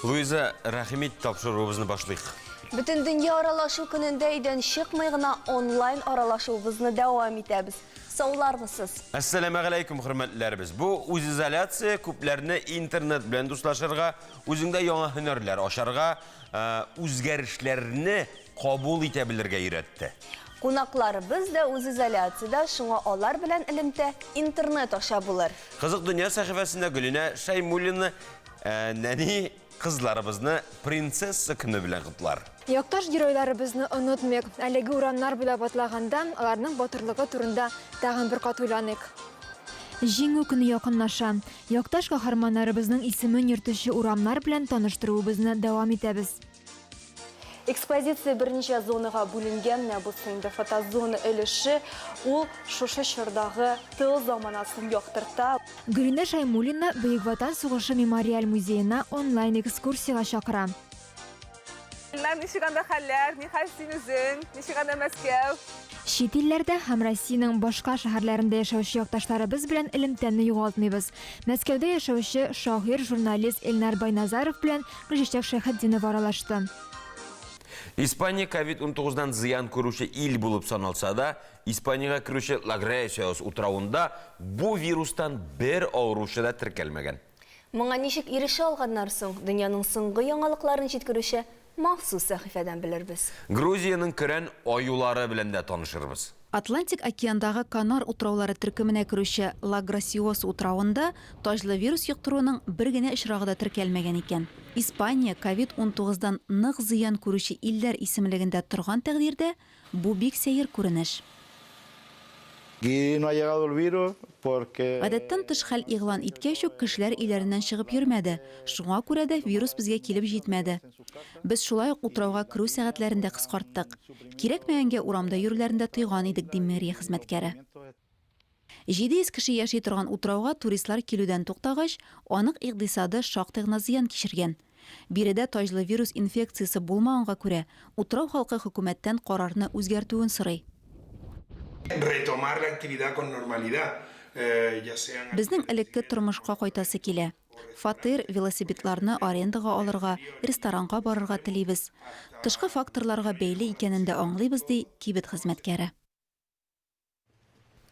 Луиза, рәхим ит, тапшыруыбызны башлыйк. Бөтендөнья аралашу көнендә өйдән чыкмый гына онлайн аралашуыбызны дәвам итәбез. Саулармысыз? Әссәламәгаләйкүм, хөрмәтлеләребез! Бу үзизоляция күпләрне интернет белән дуслашырга, үзеңдә яңа һөнәрләр ачарга, үзгәрешләрне кабул итә белергә өйрәтте. Кунакларыбыз да үзизоляциядә, шуңа алар белән элемтә интернет аша булыр. Кызык дөнья сәхифәсендә Гөлинә Шәймуллина нәни кызларыбызны принцесса көне белән котлар. Якташ геройларыбызны онытмыйк. Әлеге урамнар буйлап атлаганда, аларның батырлыгы турында тагын бер кат уйланыйк. Җиңү көне якынлаша. Якташ каһарманнарыбызның исемен йөртүче урамнар белән таныштыруыбызны дәвам итәбез. Экспозиция берничә зонага бүленгән, менә бусы инде фотозона өлеше, ул шушы чордагы тыл заманасын яктырта. Гөлинә Шәймуллина Бөек Ватан сугышы мемориаль музеена онлайн экскурсиягә чакыра. Илнар, ничек анда хәлләр? Нихәл син үзең? Ничек анда Мәскәү? Чит илләрдә һәм Россиянең башка шәһәрләрендә яшәүче якташларыбыз белән элемтәне югалтмыйбыз. Мәскәүдә яшәүче шагыйрь, журналист Эльнар Байназаров белән Гөлчәчәк Шәйхетдинова аралашты. Испания ковид-унтугыздан зыян күрүче ил булып саналса да, Испаниягә керүче Ла Грасиоса утравында бу вирустан бер авыручы да теркәлмәгән. Моңа ничек ирешә алганнар соң? Дөньяның соңгы яңалыкларын җиткерүче махсус сәхифәдән белербез. Грузиянең көрән аюлары белән дә танышырбыз. Атлантик океандагы Канар утраулары төркеменә керүче Ла Грасиоса утравында таҗлы вирус йоктыруның бер генә очрагы да теркәлмәгән икән. Испания ковид унтугыздан нык зыян күрүче илләр исемлегендә торган тәкъдирдә, Бу бик сәер күренеш. Гадәттән тыш хәл игълан иткәч үк кешеләр өйләреннән чыгып йөрмәде, шуңа күрә дә вирус безгә килеп җитмәде. Без шулай ук утрауга керү сәгатьләрен дә кыскарттык. Кирәкмәгәнгә урамда йөрүләрен дә тыйган идек, ди мэрия хезмәткәре. 700 кеше яши торган утрауга туристлар килүдән туктагач, анык икъдисады шактый гына зыян кичергән. Биредә таҗлы вирус инфекциясе булмаганга күрә, утрау халкы хөкүмәттән карарны үзгәртүен сорый. Безнең элекке тормышка кайтасы килә. Фатир, велосипедларны арендага алырга, ресторанга барырга телибез. Тышкы факторларга бәйле икәнен дә аңлыйбыз, ди кибет хезмәткәре.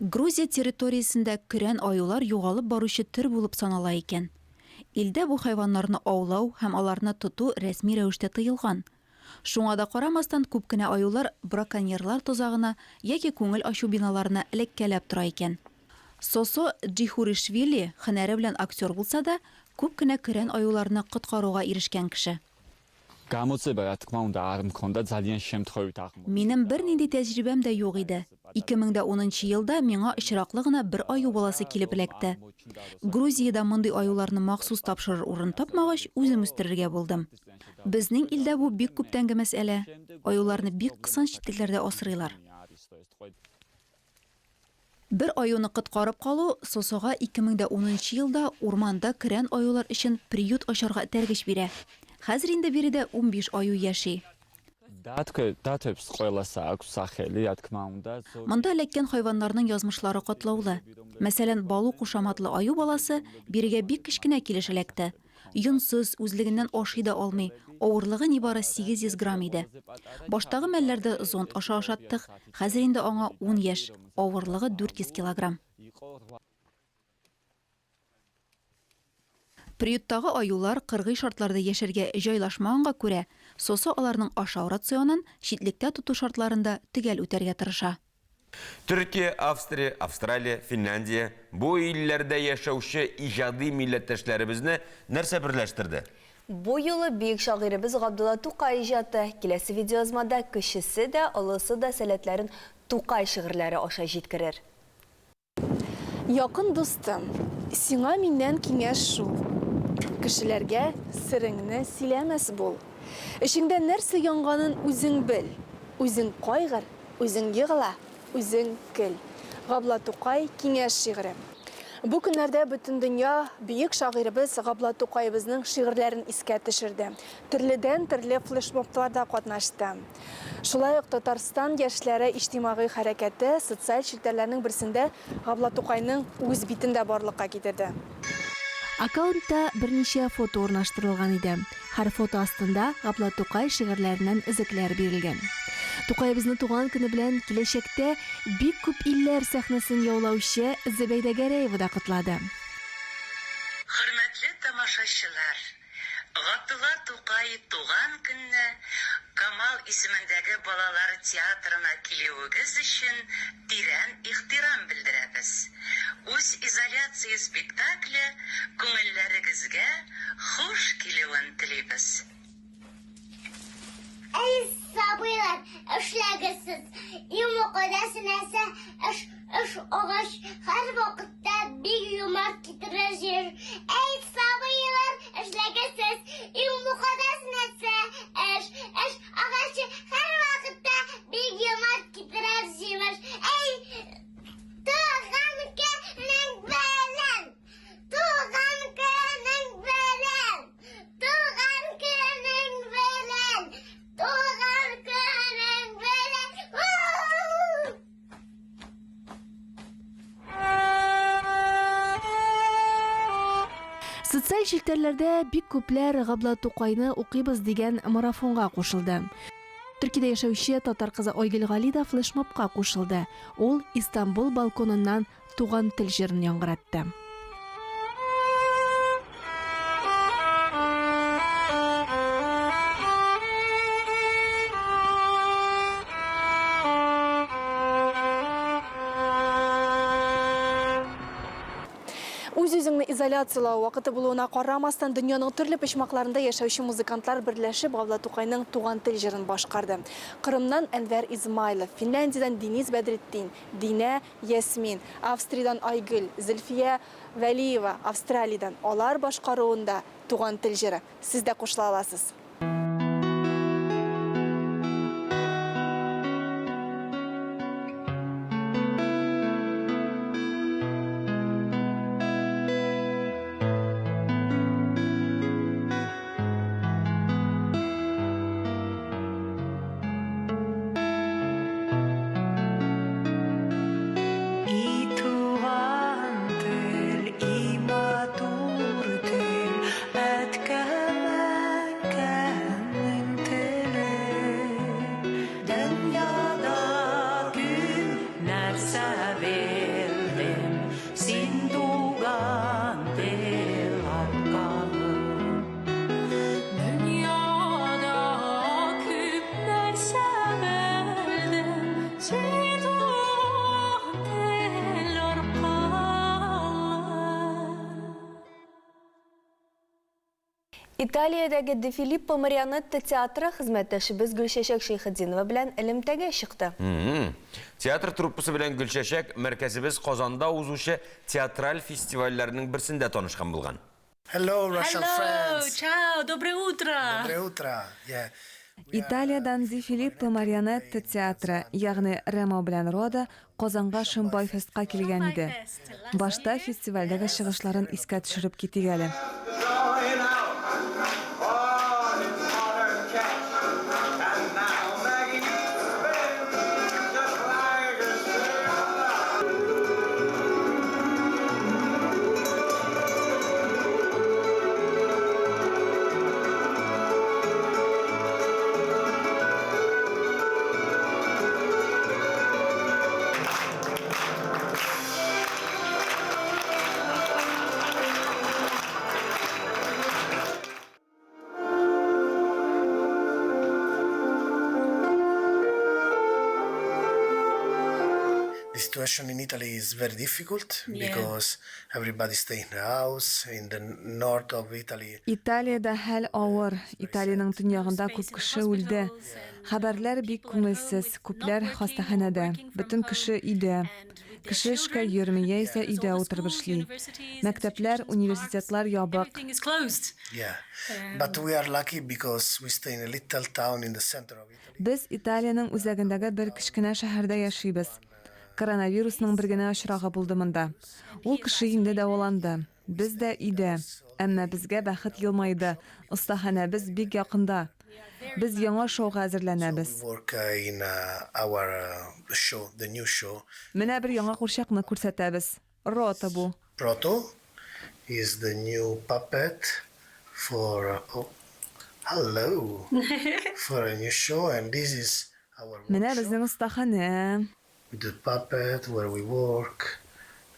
Грузия территориясендә көрән аюлар югалып баручы төр булып санала икән. Илдә бу хайваннарны аулау һәм аларны тоту рәсми рәвештә тыелган. Шуңа да карамастан, күп кенә аюлар браконьерлар тозагына яки күңел ачу биналарына эләккәләп тора икән. Сосо Джихуришвили, һөнәре белән актер булса да, күп кенә көрән аюларны коткаруга ирешкән кеше. Გამოწება, რა თქმა უნდა, არ მქონდა ძალიან შემთხვევით აღმოჩნდა. Минем бернинди тәҗрибәм дә юк иде. 2010 нчы елда миңа очраклы гына бер аю баласы килеп эләкте. Грузиядә мондый аюларны махсус тапшырыр урын тапмагач, үзем үстерергә булдым. Безнең илдә бу бик күптәнге мәсьәлә. Аюларны бик кысан читлекләрдә асрыйлар. Бер аюны коткарып калу Сосога 2010 нчы елда урманда көрән аюлар өчен приют ачарга этәргеч бирә. Хәзер инде биредә 15 аю яши. Монда эләккән хайваннарның язмышлары катлаулы. Мәсәлән, Балу кушаматлы аю баласы бирегә бик кечкенә килеш эләкте. Йонсыз, үзлегеннән ашый да алмый, авырлыгы нибары 800 грамм иде. Баштагы мәлләрдә зонд аша ашаттык, хәзер инде аңа ун яшь, авырлыгы 400 килограмм. Приюттагы аюлар кыргый шартларда яшәргә җайлашмаганга күрә, Сосо аларның ашау рационын читлектә тоту шартларын да төгәл үтәргә тырыша. Төркия, Австрия, Австралия, Финляндия, бу илләрдә яшәүче иҗади милләттәшләребезне нәрсә берләштерде? Бу юлы бөек шагыйребез Габдулла Тукай иҗаты. Киләсе видеоязмада кечесе дә, олысы да сәләтләрен Тукай шигырьләре аша җиткерер. Якын дустым, сиңа миннән киңәш шул, кешеләргә сереңне сөйләмәс бул. Эчеңдә нәрсә янганын үзең бел, үзең кайгыр, үзең егла, үзең көл. Габла Тукай Киңәш шигыре. Бу көннәрдә бөтен дөнья бөек шагыйребез Габла Тукаебызның шигырьләрен искә төшерде, төрледән-төрле флешмобларда катнашты. Шулай ук Татарстан яшьләре иҗтимагый хәрәкәте социаль челтәрләрнең берсендә Габла Тукайның үз битен дә барлыкка китерде. Аккаунтта берничә фото урнаштырылган иде. Һәр фото астында Габдулла Тукай шигырьләреннән өзекләр бирелгән. Тукаебызны туган көне белән киләчәктә бик күп илләр сәхнәсен яулаучы Зөбәйдә Гәрәева да котлады. Хөрмәтле тамашачылар! Габдулла Тукай туган көнне Камал исемендәге балалар театрына килүегез өчен тирән ихтирам белдерәбез. Үзизоляция спектакле күңелләрегезгә хуш килүен телибез. Әй, сабыйлар, эшләгез сез. Иң мөкатдәс нәрсә, эш, эш агач һәрвакытта бик юмарт китерә җир. Әй, сабыйлар, эшләгез сез. Иң мөкатдәс нәрсә, эш, эш агачы һәрвакытта бик юмарт китерә җимеш. Әй, туган көнең белән! Туган көнең белән! Туган көнең белән! Туган көнең белән! Социаль челтәрләрдә бик күпләр Габдулла Тукайны укыйбыз дигән марафонга кушылды. Төркиядә яшәүче татар кызы Айгөл Гали да флешмобка кушылды. Ул Истанбул балконыннан Туган тел җырын яңгыратты. Үз-үзеңне изоляцияләү вакыты булуына карамастан, дөньяның төрле почмакларында яшәүче музыкантлар берләшеп Габдулла Тукайның Туган тел җырын башкарды. Кырымнан Әнвәр Измайлов, Финляндиядән Денис Бәдретдин, Динә Ясмин, Австриядән Айгөл, Зөлфия Вәлиева, Австралиядән, алар башкаруында Туган тел җыры. Сез дә кушыла аласыз. И туган тел, и матур тел, әткәм-әнкәмнең теле. Дөньяда күп нәрсә белдем, син туган тел аркылы. Дөньяда күп нәрсә белдем, син туган тел аркылы. Италиядәге Де Филиппо марионетта театры хезмәттәшебез Гөлчәчәк Шәйхетдинова белән элемтәгә чыкты. Театр труппасы белән Гөлчәчәк мәркәзебез Казанда узучы театраль фестивальләрнең берсендә танышкан булган. Hello, Russian Hello, friends. ciao, доброе утро. Доброе утро. Yeah. Италиядән Ди Филиппо марионетта театры, ягъни Ремо белән Рода Казанга Шомбайфестка килгән иде. Башта фестивальдәге чыгышларын искә төшереп китик әле. The situation in Italy is very difficult Yeah. because everybody stay in the house in the north of Italy. Италиядә хәл авыр. Италиянең төньягында күп кеше үлде. Хәбәрләр бик күңелсез. Күпләр хастаханәдә. Бөтен кеше өйдә. Кеше эшкә йөрми яисә өйдә утырып эшли. Мәктәпләр, университетлар ябык. Yeah. But we are lucky because we stay in a little town in the center of Italy. Без Италиянең үзәгендәге бер кечкенә шәһәрдә яшибез. Коронавирусның бер генә очрагы булды монда. Ул кеше инде дәваланды. Без дә өйдә. Әмма безгә бәхет елмайды, остаханәбез бик якында. Без яңа шоуга әзерләнәбез. Менә бер яңа курчакны күрсәтәбез. Рота бу. Roto. Is the new puppet for oh, hello for a new show and this is our Менә безнең остаханә. with the puppet where we work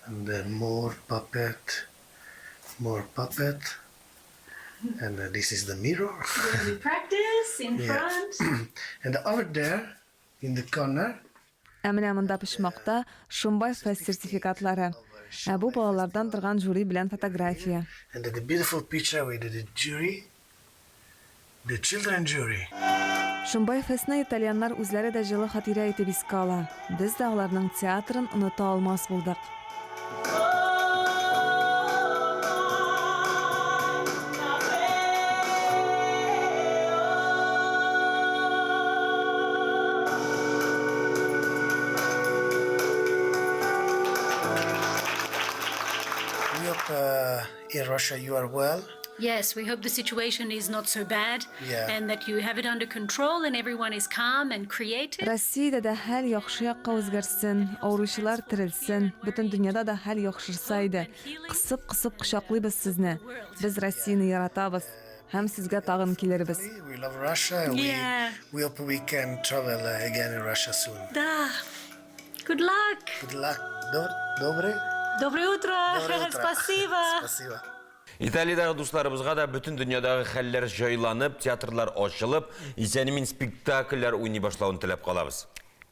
and then more puppet more puppet and uh, this is the mirror Where we practice in Yeah. front. and over there in the corner Ә менә монда почмакта Шомбай фест сертификатлары. Ә бу балалардан торган жюри белән фотография. and the beautiful picture with the jury the children jury Шомбай фестны итальяннар үзләре дә җылы хатирә итеп искә ала. Без дә аларның театрын оныта алмас булдык. we hope uh, in Russia you are well Yes, we hope the situation is not so bad Yeah. and that you have it under control and everyone is calm and creative. Россиядә дә хәл яхшы якка үзгәрсен, авыручылар терелсен, бөтен дөньяда да хәл яхшырса иде. Кысып-кысып кочаклыйбыз сезне. Без Россияне яратабыз һәм сезгә тагын килербез. we love Russia and Yeah. we, we hope we can travel uh, again in Russia soon Да. Good luck. good luck Добре Доброе утро. Доброе утро. Спасибо. Спасибо. Италиядәге дусларыбызга да бөтен дөньядагы хәлләр җайланып, театрлар ачылып, исән-имин спектакльләр уйный башлавын теләп калабыз.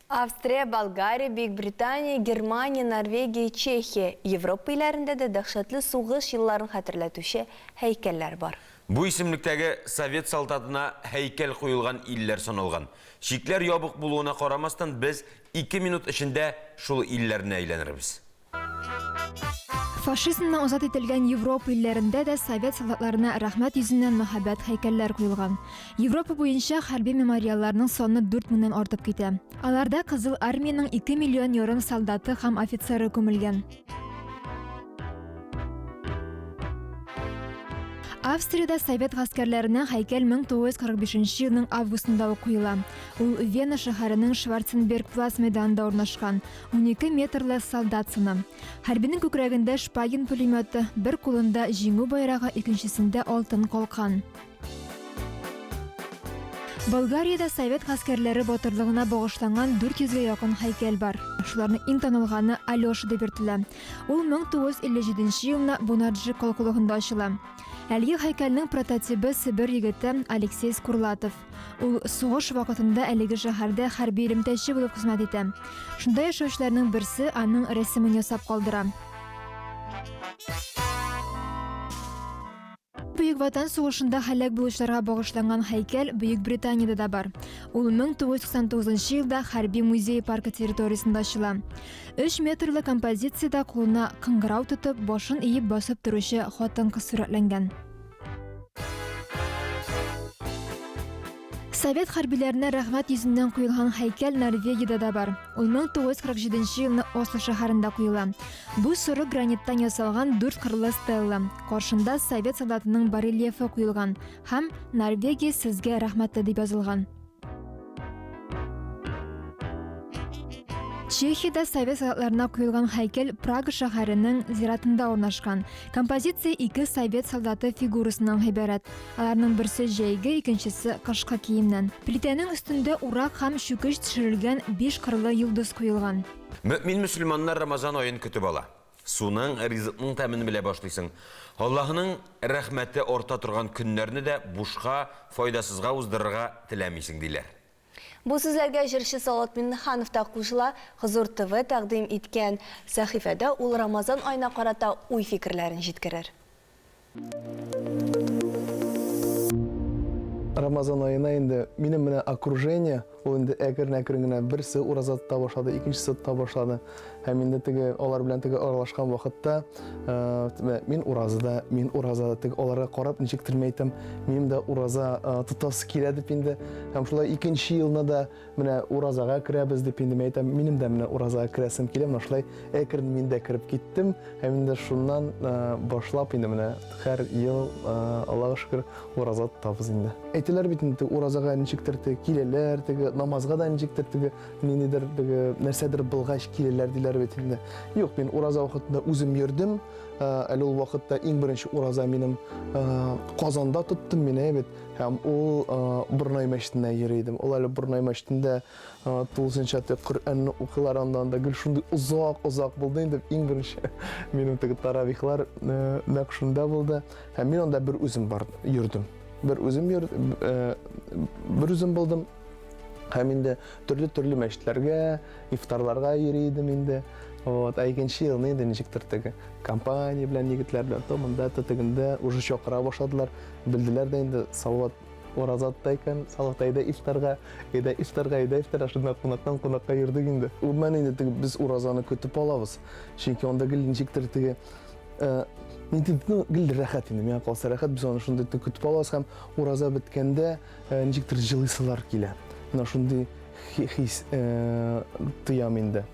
Австрия, Болгария, Бөекбритания, Германия, Норвегия, Чехия, Европа илләрендә дә дәһшәтле сугыш елларын хәтерләтүче һәйкәлләр бар. Бу исемлектәге совет солдатына һәйкәл куелган илләр саналган. Чикләр ябык булуына карамастан, без 2 минут эчендә шул илләрне әйләнербез. Фашизмнан азат ителгән Европа илләрендә дә совет солдатларына рәхмәт йөзеннән мәһабәт һәйкәлләр куелган. Европа буенча хәрби мемориалларның саны 4 меңнән артып китә. Аларда Кызыл армиянең 2 миллион ярым солдаты һәм офицеры күмелгән. Австриядә совет гаскәрләренә һәйкәл 1945 елның августында ук куела. Ул Вена шәһәренең Шварценберг-Плац мәйданында урнашкан. 12 метрлы солдат сыны. Хәрбинең күкрәгендә Шпагин пулеметы, бер кулында Җиңү байрагы, икенчесендә алтын калкан. Болгариядә совет гаскәрләре батырлыгына багышланган 400 гә якын һәйкәл бар. Шуларның иң танылганы Алеша дип йөртелә. Ул 1957 елны Бунаджи калкулыгында ачыла. Әлеге һәйкәлнең прототибы Себер егете Алексей Скурлатов. Ул сугыш вакытында әлеге шәһәрдә хәрби элемтәче булып хезмәт итә. Шунда яшәүчеләрнең берсе аның рәсемен ясап калдыра. Бөек Ватан сугышында һәлак булучыларга багышланган һәйкәл Бөек Британиядә дә бар. Ул 1999 елда хәрби музей паркы территориясендә ачыла. 3 метрлы композициядә кулына кыңгырау тотып, башын иеп басып торучы хатын-кыз сурәтләнгән. Совет хәрбиләренә рәхмәт йөзеннән куелган һәйкәл Норвегиядә дә бар. Ул 1947 елны Осло шәһәрендә куела. Бу соры граниттан ясалган дүрт кырлы стелла. Каршында совет солдатының барельефы куелган һәм Норвегия сезгә рәхмәтле дип язылган. Чехиядә совет солдатларына куелган һәйкәл Прага шәһәренең зиратында урнашкан. Композиция ике совет солдаты фигурасыннан гыйбарәт. Аларның берсе җәйге, икенчесе кышкы киемнән. Плитәнең өстендә урак һәм чүкеч төшерелгән биш кырлы йолдыз куелган. Мөэмин мөселманнар Рамазан аен көтеп ала. Суның, ризыкның тәмен белә башлыйсың. Аллаһының рәхмәте арта торган көннәрне дә бушка, файдасызга уздырырга теләмисең, диләр. Бу сүзләргә җырчы Салават Миңнеханов та кушыла. Хозур ТВ тәкъдим иткән сәхифәдә ул Рамазан аена карата уй-фикерләрен җиткерер. Рамазан аена инде минем менә окружение, ул инде әкрен-әкрен генә берсе ураза тота башлады, икенчесе тота башлады. Һәм инде теге алар белән теге аралашкан вакытта, э, мин уразада, мин уразада, теге аларга карап ничектер мин әйтәм, минем дә ураза э, тотасы килә дип инде. Һәм шулай икенче елны да Менә уразага керәбез дип инде мин әйтәм, минем дә менә уразага керәсем килә, менә шулай әкрен мин дә кереп киттем. Һәм инде шуннан э, башлап инде менә һәр ел э, Аллага шөкер ураза тотабыз инде. Әйтәләр бит инде уразага ничектер теге киләләр, теге намазга да ничектер теге ниндидер теге нәрсәдер булгач киләләр диләр. диләр бит инде. Юк, мин ураза вакытында үзем йөрдем. Әле ул вакытта иң беренче ураза минем Казанда тоттым мин, әйе бит. Һәм ул Борнай мәчетенә йөри идем. Ул әле Борнай мәчетендә тулысынча теге Коръәнне укыйлар анда, анда гел шундый озак-озак булды инде. Иң беренче минем теге таравихлар нәкъ шунда булды. Һәм мин анда бер үзем бар йөрдем. Бер үзем йөр, бер үзем булдым. Һәм инде төрле-төрле мәчетләргә, ифтарларга йөри идем инде. Вот, ә икенче елны инде ничектер теге компания белән, егетләр белән то монда, то тегендә уже чакыра башладылар. Белделәр дә инде, Салават ураза тота икән, Салават әйдә ифтарга, әйдә ифтарга, әйдә ифтарга, шунда кунактан кунакка йөрдек инде. Гомумән инде теге без уразаны көтеп алабыз. Чөнки анда гел ничектер теге нинди, ну, гел рәхәт инде, миңа калса рәхәт, без аны шундый көтеп алабыз һәм ураза беткәндә ничектер җылыйсылар килә. Менә шундый хис тоям инде.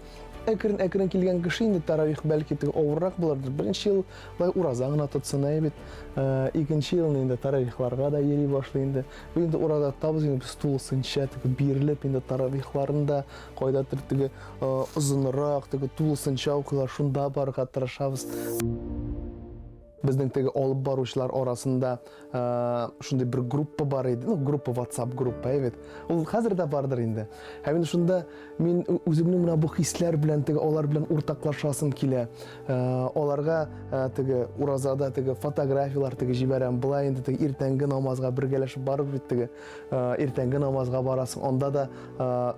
Әкрен-әкрен килгән кеше инде таравих бәлки теге авыррак булырдыр. Беренче ел былай ураза гына тотсын, әйе бит. Икенче елны инде таравихларга да йөри башлый инде. Бу инде ураза тотабыз инде без тулысынча теге бирелеп инде таравихларын да кайдадыр теге озынрак, теге тулысынча укыйлар, шунда барырга тырышабыз. Безнең теге алып баручылар арасында шундый бер группа бар иде. Ну, группа, WhatsApp группа, әйе бит. Ул хәзер дә бардыр инде. Һәм инде шунда мин үземнең менә бу хисләр белән теге алар белән уртаклашасым килә. Аларга теге уразада теге фотографияләр теге җибәрәм. Болай инде теге иртәнге намазга бергәләшеп барып бит теге иртәнге намазга барасың. Анда да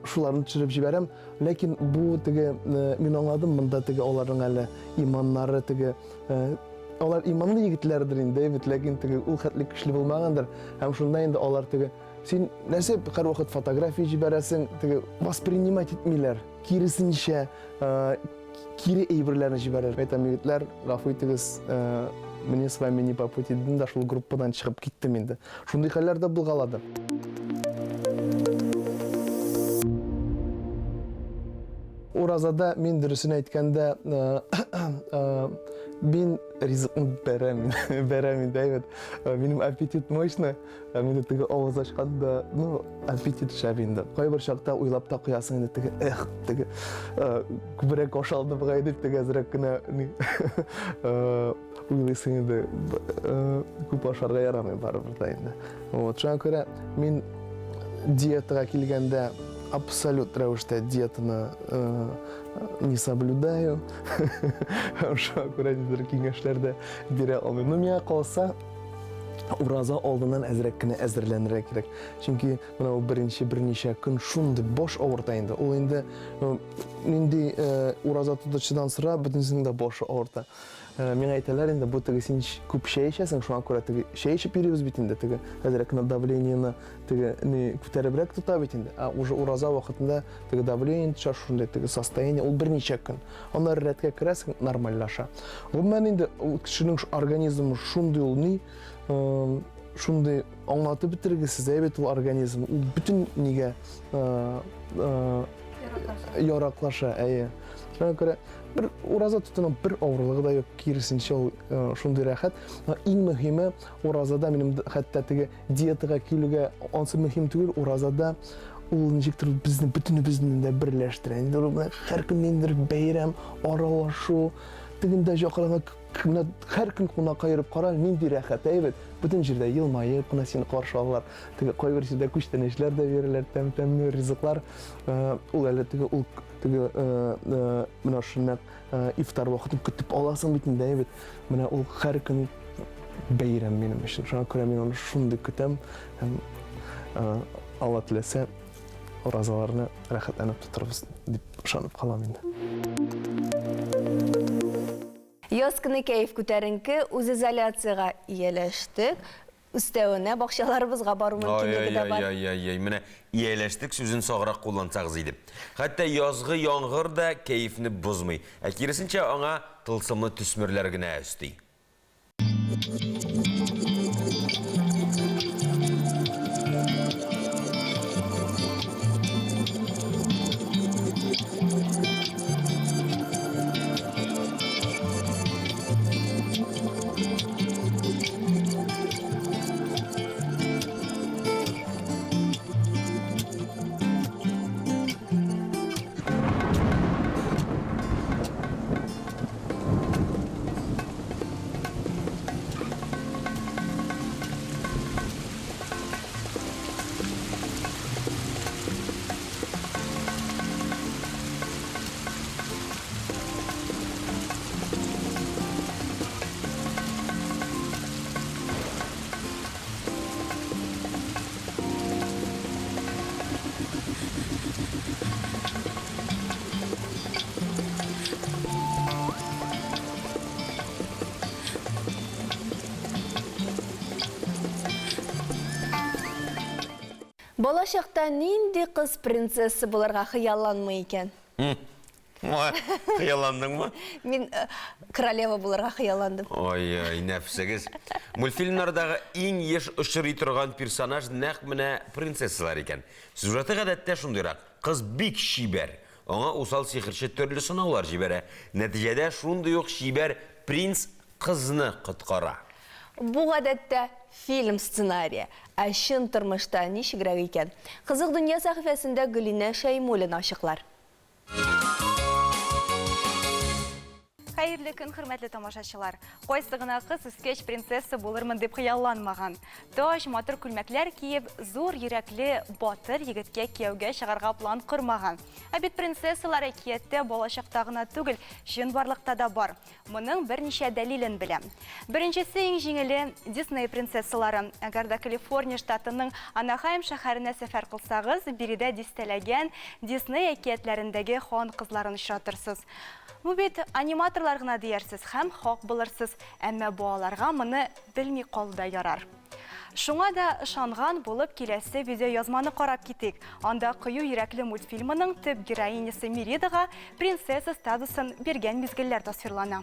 шуларны төшереп җибәрәм. Ләкин бу теге мин аңладым, монда теге аларның әле иманнары теге алар иманлы егетләрдер инде, бит, ләкин теге ул хәтле көчле булмагандыр. Һәм шунда инде алар теге, син нәрсә һәрвакыт фотография җибәрәсең, теге воспринимать итмиләр. Киресенчә, кире әйберләрне җибәрәләр. Әйтәм, егетләр, гафу итегез, мне с вами не по пути, дидем дә шул группадан чыгып киттем инде. Шундый хәлләр дә булгалады. Уразада мин дөресен әйткәндә, мин ризыкны бәрәм, бәрәм инде, әйбәт. Минем аппетит мощный, мине теге авыз ачканда, ну, аппетит шәп инде. Кайбер чакта уйлап та куясың инде, теге, эх, теге, күбрәк ашалды бугай дип, теге әзрәк кенә уйлыйсың инде, күп ашарга ярамый барыбер дә инде. Вот, шуңа күрә мин диетага килгәндә абсолют рәвештә диетаны не соблюдаю. Шуңа күрә ниндидер киңәшләр дә бирә алмыйм. Ну, миңа калса, ураза алдыннан әзрәк кенә әзерләнергә кирәк. Чөнки менә ул беренче берничә көн шундый баш авырта инде. Ул инде нинди ураза тотучыдан сора, бөтенесенең дә башы авырта. Миңа әйтәләр инде, бу теге син күп чәй эчәсең, шуңа күрә теге чәй эчеп йөрибез бит инде, теге әзрәк кенә давлениене теге ни күтәребрәк тота бит инде. Ә уже ураза вакытында теге давление төшә, шундый теге состояние, ул берничә көн. Аннары рәткә керәсең, нормальлаша. Гомумән инде ул кешенең организмы шундый ул ни, шундый аңлатып бетергесез әйбәт ул организм. Ул бөтен нигә яраклаша, әйе. Шуңа күрә бер ураза тотуның бер авырлыгы да юк, киресенчә ул шундый рәхәт. Иң мөһиме уразада минем хәтта теге диетага килүгә ансы мөһим түгел, уразада ул ничектер безне бөтенебезне дә берләштерә. Инде ул менә һәр көн ниндидер бәйрәм, аралашу, тегендә чакырган менә һәр көн кунакка йөреп кара, нинди рәхәт, әйбәт. Бөтен җирдә елмаеп кына сине каршы алалар. Теге кайбер җирдә күчтәнәчләр дә бирәләр, тәм-тәмле ризыклар. Ул әле теге ул теге менә шул нәкъ ифтар вакытын көтеп аласың бит инде, әйбәт. Менә ул һәр көн бәйрәм минем өчен. Шуңа күрә мин аны шундый көтәм һәм Алла теләсә, уразаларны рәхәтләнеп тотырбыз дип ышанып калам инде. Яз көне кәеф күтәренке, үзизоляциягә ияләштек. Өстәвенә, бакчаларыбызга бару мөмкинлеге дә бар. Ай-яй-яй-яй, менә ияләштек сүзен саграк куллансагыз иде. Хәтта язгы яңгыр да кәефне бозмый, ә киресенчә, аңа тылсымлы төсмерләр генә өсти. Балачакта нинди кыз принцесса булырга хыялланмый икән? Хыялландыңмы? Мин э, королева булырга хыялландым. Ой-ой, нәфсегез. Мультфильмнардагы иң еш очрый торган персонаж нәкъ менә принцессалар икән. Сюжеты гадәттә шундыйрак. Кыз бик чибәр. Аңа усал сихерче төрле сынаулар җибәрә. Нәтиҗәдә шундый ук чибәр принц кызны коткара. Бу гадәттә фильм сценарие. Ә чын тормышта ничегрәк икән? Кызык дөнья сәхифәсендә Гөлинә Шәймуллина ачыклар. Хәерле көн, хөрмәтле тамашачылар. Кайсы гына кыз үскәч принцесса булырмын дип хыялланмаган. Таҗ, матур күлмәкләр киеп, зур йөрәкле, батыр егеткә кияүгә чыгарга план кормаган. Ә бит принцессалар әкияттә балачакта гына түгел, чынбарлыкта да бар. Моның берничә дәлилен беләм. Беренчесе иң җиңеле Дисней принцессалары. Әгәр дә Калифорния штатының Анахайм шәһәренә сәфәр кылсагыз, биредә дистәләгән Дисней әкиятләрендәге хан кызларын очратырсыз. Бу бит аниматорлар гына диярсез һәм хак булырсыз, әмма балаларга моны белми калу да ярар. Шуңа да ышанган булып киләсе видеоязманы карап китик. Анда Кыю йөрәкле мультфильмының төп героинясы Меридага принцесса статусын биргән мизгелләр тасвирлана.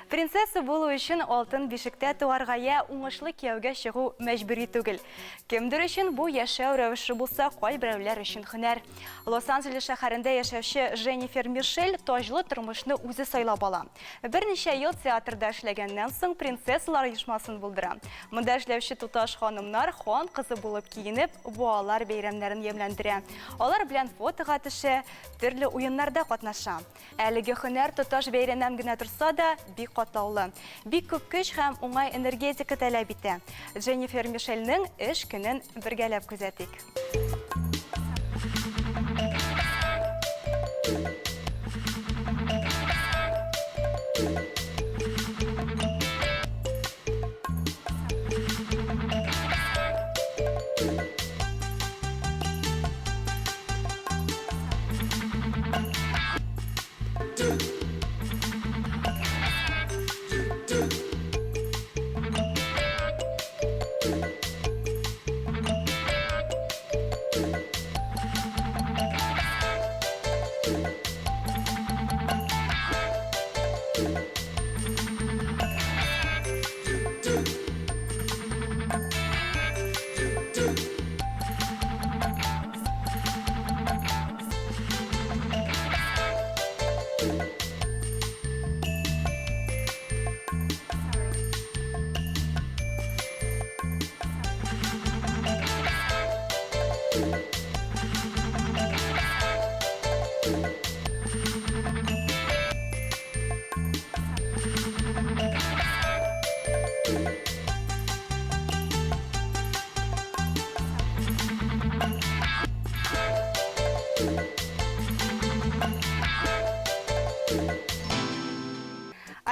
Принцесса булу өчен алтын бишектә туарга я уңышлы кияүгә чыгу мәҗбүри түгел. Кемдер өчен бу яшәү рәвеше булса, кайберәүләр өчен һөнәр. Лос-Анджелес шәһәрендә яшәүче Женнифер Мишель таҗлы тормышны үзе сайлап ала. Берничә ел театрда эшләгәннән соң принцессалар оешмасын булдыра. Монда эшләүче туташ ханымнар хан кызы булып киенеп, балалар бәйрәмнәрен ямьләндерә. Алар белән фотога төшә, төрле уеннарда катнаша. Әлеге һөнәр тоташ бәйрәмнән генә торса да, бик катлаулы. Бик күп көч һәм уңай энергетика таләп итә. Дженнифер Мишельнең эш көнен бергәләп күзәтик.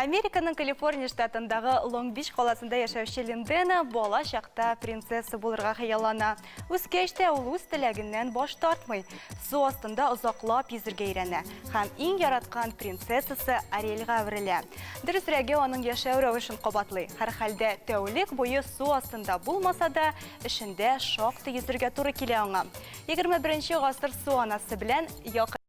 Американың Калифорния штатындагы Лонг-Бич каласында яшәүче Линдена бала чакта принцесса булырга хыяллана. Үскәч тә ул үз теләгеннән баш тартмый. Су астында озаклап йөзергә өйрәнә һәм иң яраткан принцессасы Ариэльгә әверелә. Дөресрәге, аның яшәү рәвешен кабатлый. Һәрхәлдә, тәүлек буе су астында булмаса да, эшендә шактый йөзергә туры килә аңа. 21 гасыр су анасы белән якын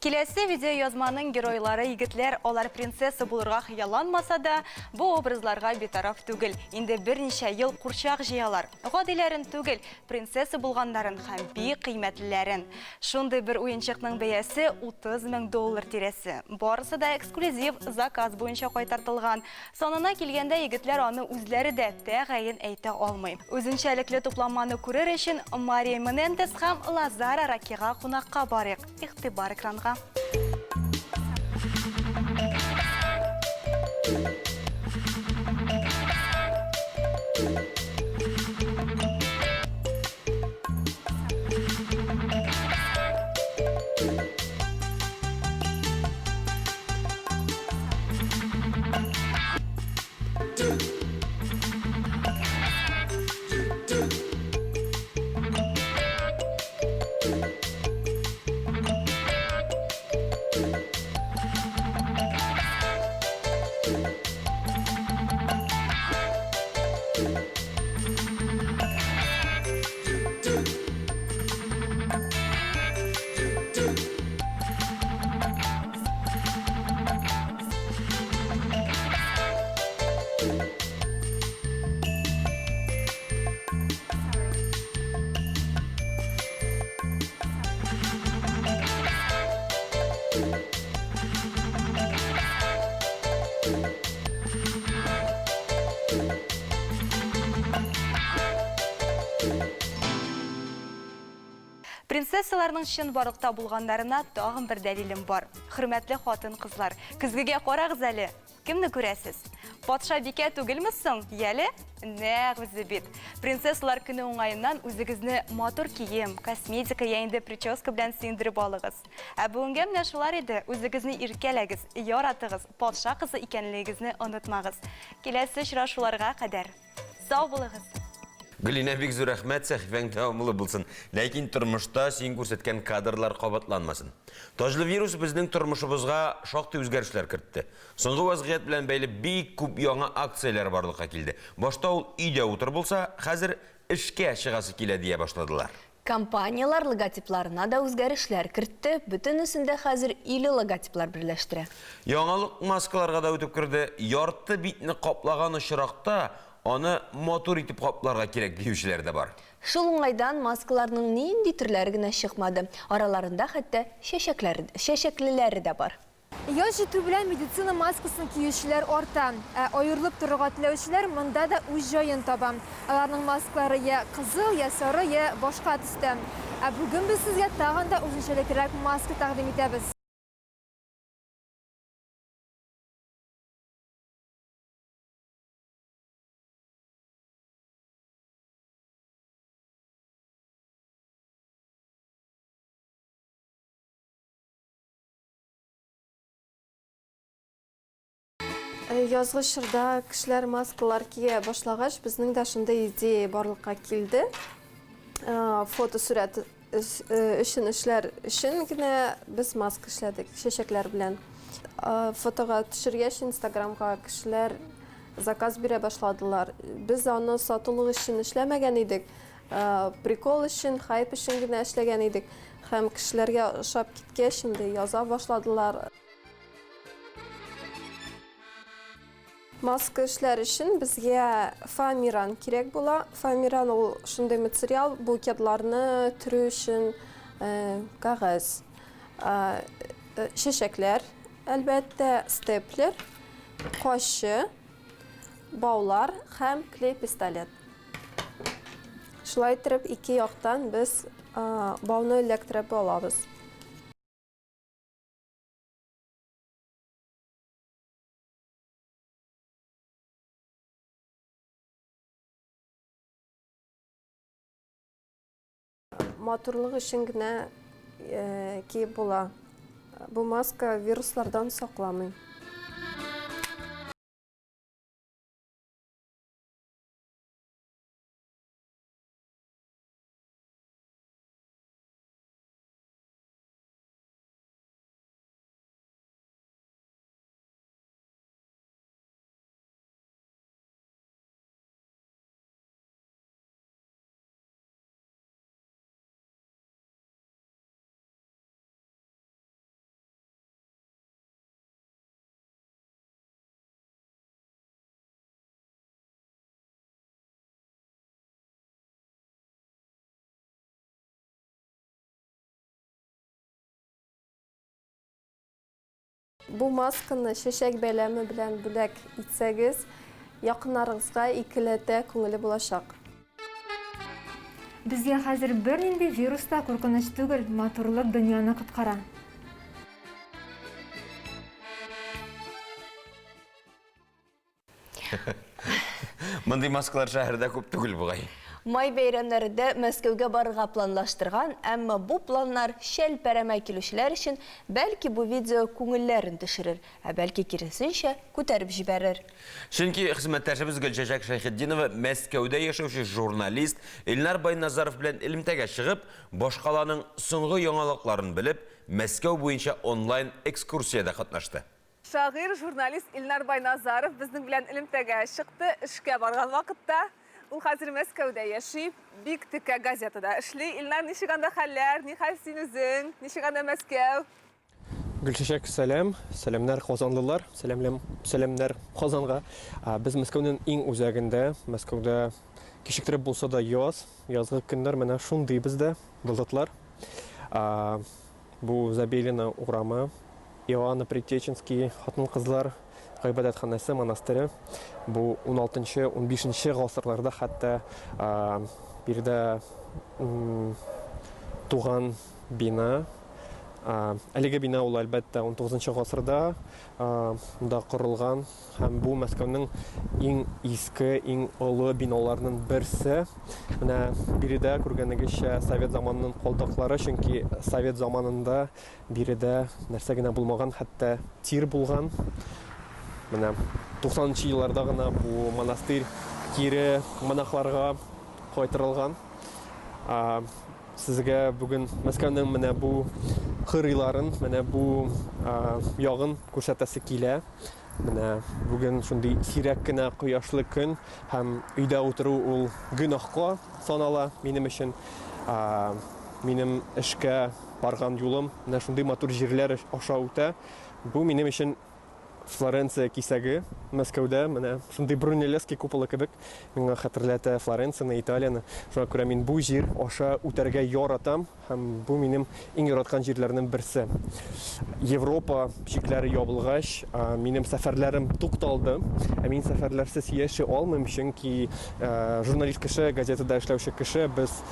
Киләсе видеоязманың геройлары егетләр, алар принцесса булырга хыялланмаса да, бу образларга битараф түгел. Инде берничә ел курчак җыялар. Гадиләрен түгел, принцесса булганнарын һәм бик кыйммәтлеләрен. Шундый бер уенчыкның бәясе 30 мең доллар тирәсе. Барысы да эксклюзив заказ буенча кайтартылган. Санына килгәндә, егетләр аны үзләре дә тәгаен әйтә алмый. Үзенчәлекле тупланманы күрер өчен Мария Менендес һәм Лазара Ракига кунакка барыйк. Игътибар экранга. Принцессаларның чынбарлыкта булганнарына тагын бер дәлилем бар. Хөрмәтле хатын-кызлар, көзгегә карагыз әле. Кемне күрәсез? Патшабикә түгелме соң? Яле? Нәкъ үзе бит. Принцессалар көне уңаеннан үзегезне матур кием, косметика я инде прическа белән сөендереп алыгыз. Ә бүгенгә менә шулар иде. Үзегезне иркәләгез, яратыгыз, патша кызы икәнлегегезне онытмагыз. Киләсе очрашуларга кадәр. Сау булыгыз! Гөлинә, бик зур рәхмәт, сәхифәң дәвамлы булсын. Ләкин тормышта син күрсәткән кадрлар кабатланмасын. Таҗлы вирус безнең тормышыбызга шактый үзгәрешләр кертте. Соңгы вазгыять белән бәйле бик күп яңа акцияләр барлыкка килде. Башта ул өйдә утыр булса, хәзер эшкә чыгасы килә дия башладылар. Компанияләр логотипларына да үзгәрешләр кертте, бөтенесен дә хәзер өйле логотиплар берләштерә. Яңалык маскаларга да үтеп керде. Ярты битне каплаган очракта, аны матур итеп капларга кирәк диючеләр дә бар. Шул уңайдан маскаларның нинди төрләре генә чыкмады. Араларында хәтта чәчәкләре, чәчәклеләре дә бар. Яз җитү белән медицина маскасын киючеләр арта. Ә аерылып торырга теләүчеләр монда да үз җаен таба. Аларның маскалары я кызыл, я сары, я башка төстә. Ә бүген без сезгә тагын да үзенчәлеклерәк маска тәкъдим итәбез. Э, язгы чорда кешеләр маскалар кия башлагач, безнең дә шундый идея барлыкка килде. Э, фотосурәт э, өчен эшләр өчен генә без маска эшләдек чәчәкләр белән. Фотога төшергәч Инстаграмга кешеләр заказ бирә башладылар. Без аны сатулык өчен эшләмәгән идек. Прикол өчен, хайп өчен генә эшләгән идек. Һәм кешеләргә ошап киткәч, инде яза башладылар. Маска эшләр өчен безгә фоамиран кирәк була. Фоамиран ул шундый материал, букетларны төрү өчен кәгазь. Чәчәкләр, әлбәттә, степлер, кайчы, баулар һәм клей-пистолет. Шулай иттереп, ике яктан без бауны эләктереп алабыз. Матурлык өчен генә киеп була. Бу маска вируслардан сакламый. Бу масканы чәчәк бәйләме белән бүләк итсәгез, якыннарыгызга икеләтә күңелле булачак. Безгә хәзер бернинди вирус та куркыныч түгел, матурлык дөньяны коткара. Мондый маскалар шәһәрдә күп түгел бугай. Май бәйрәмнәрендә Мәскәүгә барырга планлаштырган, әмма бу планнар чәлпәрәмә килүчеләр өчен бәлки бу видео күңелләрен төшерер, ә бәлки киресенчә, күтәреп җибәрер. Чөнки хезмәттәшебез Гөлчәчәк Шәйхетдинова Мәскәүдә яшәүче журналист Илнар Байназаров белән элемтәгә чыгып, башкаланың соңгы яңалыкларын белеп, Мәскәү буенча онлайн экскурсиядә катнашты. Шагыйрь, журналист Илнар Байназаров безнең белән элемтәгә чыкты. Эшкә барган вакытта. Ул хәзер Мәскәүдә яши, бик текә газетада эшли. Илнар, ничек анда хәлләр? Нихәл син үзең? Ничек анда Мәскәү? Гөлчәчәк, сәлам. Сәламнәр, казанлылар. Сәламләм, сәламнәр Казанга. Без Мәскәүнең иң үзәгендә. Мәскәүдә кичектереп булса да яз, язгы көннәр менә шундый бездә, болытлар. Бу Забелина урамы, Иоанна Предтеченский хатын-кызлар гыйбадәтханәсе, монастыре. Бу уналтынчы, унбишенче гасырларда хәтта биредә туган бина. Әлеге бина ул, әлбәттә, унтугызынчы гасырда да корылган. Һәм бу Мәскәүнең иң иске, иң олы биналарының берсе. Менә биредә күргәнегезчә совет заманының калдыклары, чөнки совет заманында биредә нәрсә генә булмаган, хәтта тир булган. Менә 90 нчы елларда гына бу монастырь кире монахларга кайтарылган. Сезгә бүген Мәскәүнең менә бу кырыйларын, менә бу ягын күрсәтәсе килә. Менә бүген шундый сирәк кенә кояшлы көн һәм өйдә утыру ул гөнаһка санала минем өчен. Минем эшкә барган юлым менә шундый матур җирләр аша үтә. Бу минем өчен Флоренция кисәге Мәскәүдә, менә шундый Брунеллески куполы кебек миңа хәтерләтә Флоренцияне, Италияне. Шуңа күрә мин бу җир аша үтәргә яратам. Һәм бу минем иң яраткан җирләрнең берсе. Европа чикләре ябылгач, минем сәфәрләрем тукталды. Ә мин сәфәрләрсез яши алмыйм, чөнки журналист кеше, газетада эшләүче кеше, без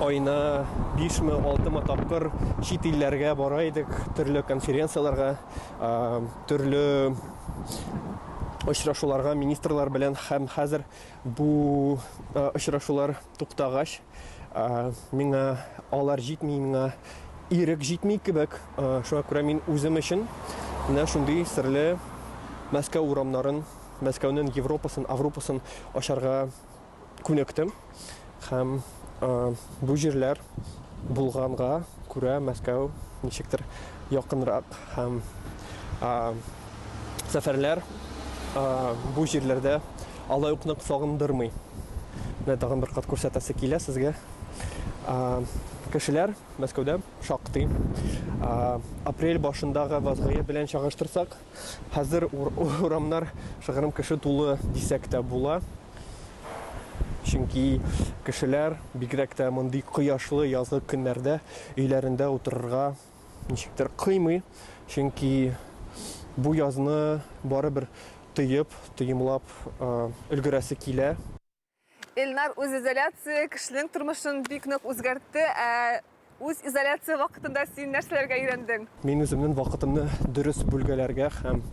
аена бишме, алтымы тапкыр чит илләргә бара идек, төрле конференцияләргә, төрле очрашуларга министрлар белән һәм хәзер бу очрашулар туктагач, Миңа алар җитми, миңа ирек җитми кебек. Шуңа күрә мин үзем өчен менә шундый серле Мәскәү урамнарын, Мәскәүнең Европасын, Авропасын ачарга күнектем. Һәм бу җирләр булганга күрә Мәскәү ничектер якынрак һәм сәфәрләр бу җирләрдә алай ук нык сагындырмый. Менә тагын бер кат күрсәтәсе килә сезгә. Кешеләр Мәскәүдә шактый. Апрель башындагы вазгыять белән чагыштырсак, хәзер урамнар шыгрым кеше тулы дисәк тә була. Чөнки кешеләр, бигрәк тә мондый кояшлы язгы көннәрдә өйләрендә утырырга ничектер кыймый. Чөнки бу язны барыбер тоеп, тоемлап өлгерәсе килә. Эльнар, үзизоляция кешенең тормышын бик нык үзгәртте. Ә үзизоляция вакытында син нәрсәләргә өйрәндең? Мин үземнең вакытымны дөрес бүлгәләргә һәм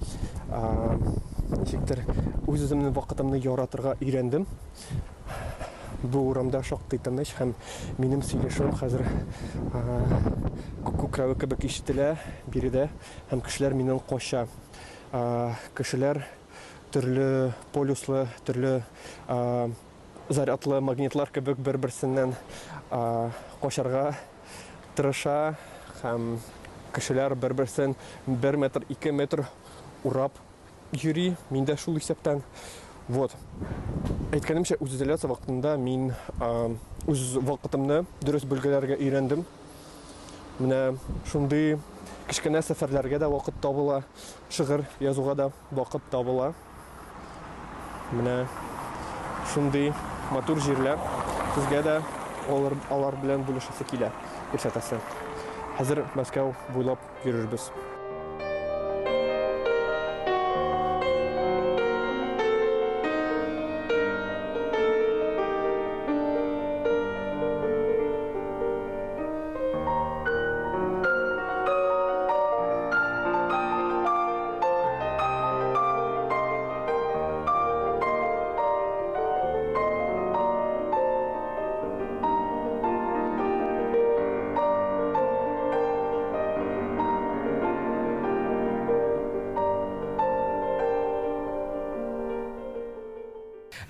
ничектер үз-үземнең вакытымны яратырга өйрәндем. Бу урамда шактый тыныч һәм минем сөйләшүем хәзер күк күкрәве кебек ишетелә биредә һәм кешеләр миннән кача. Кешеләр төрле полюслы, төрле зарядлы магнитлар кебек бер-берсеннән качарга тырыша һәм кешеләр бер-берсен бер метр, ике метр урап йөри. Мин дә шул исәптән. Вот. Әйткәнемчә, үзизоляция вакытында мин үз вакытымны дөрес бүлгәләргә өйрәндем. Менә шундый кечкенә сәфәрләргә дә вакыт табыла, шигырь язуга да вакыт табыла. Менә шундый матур җирләр. Сезгә дә алар, алар белән бүлешәсе килә, күрсәтәсе. Хәзер Мәскәү буйлап йөрербез.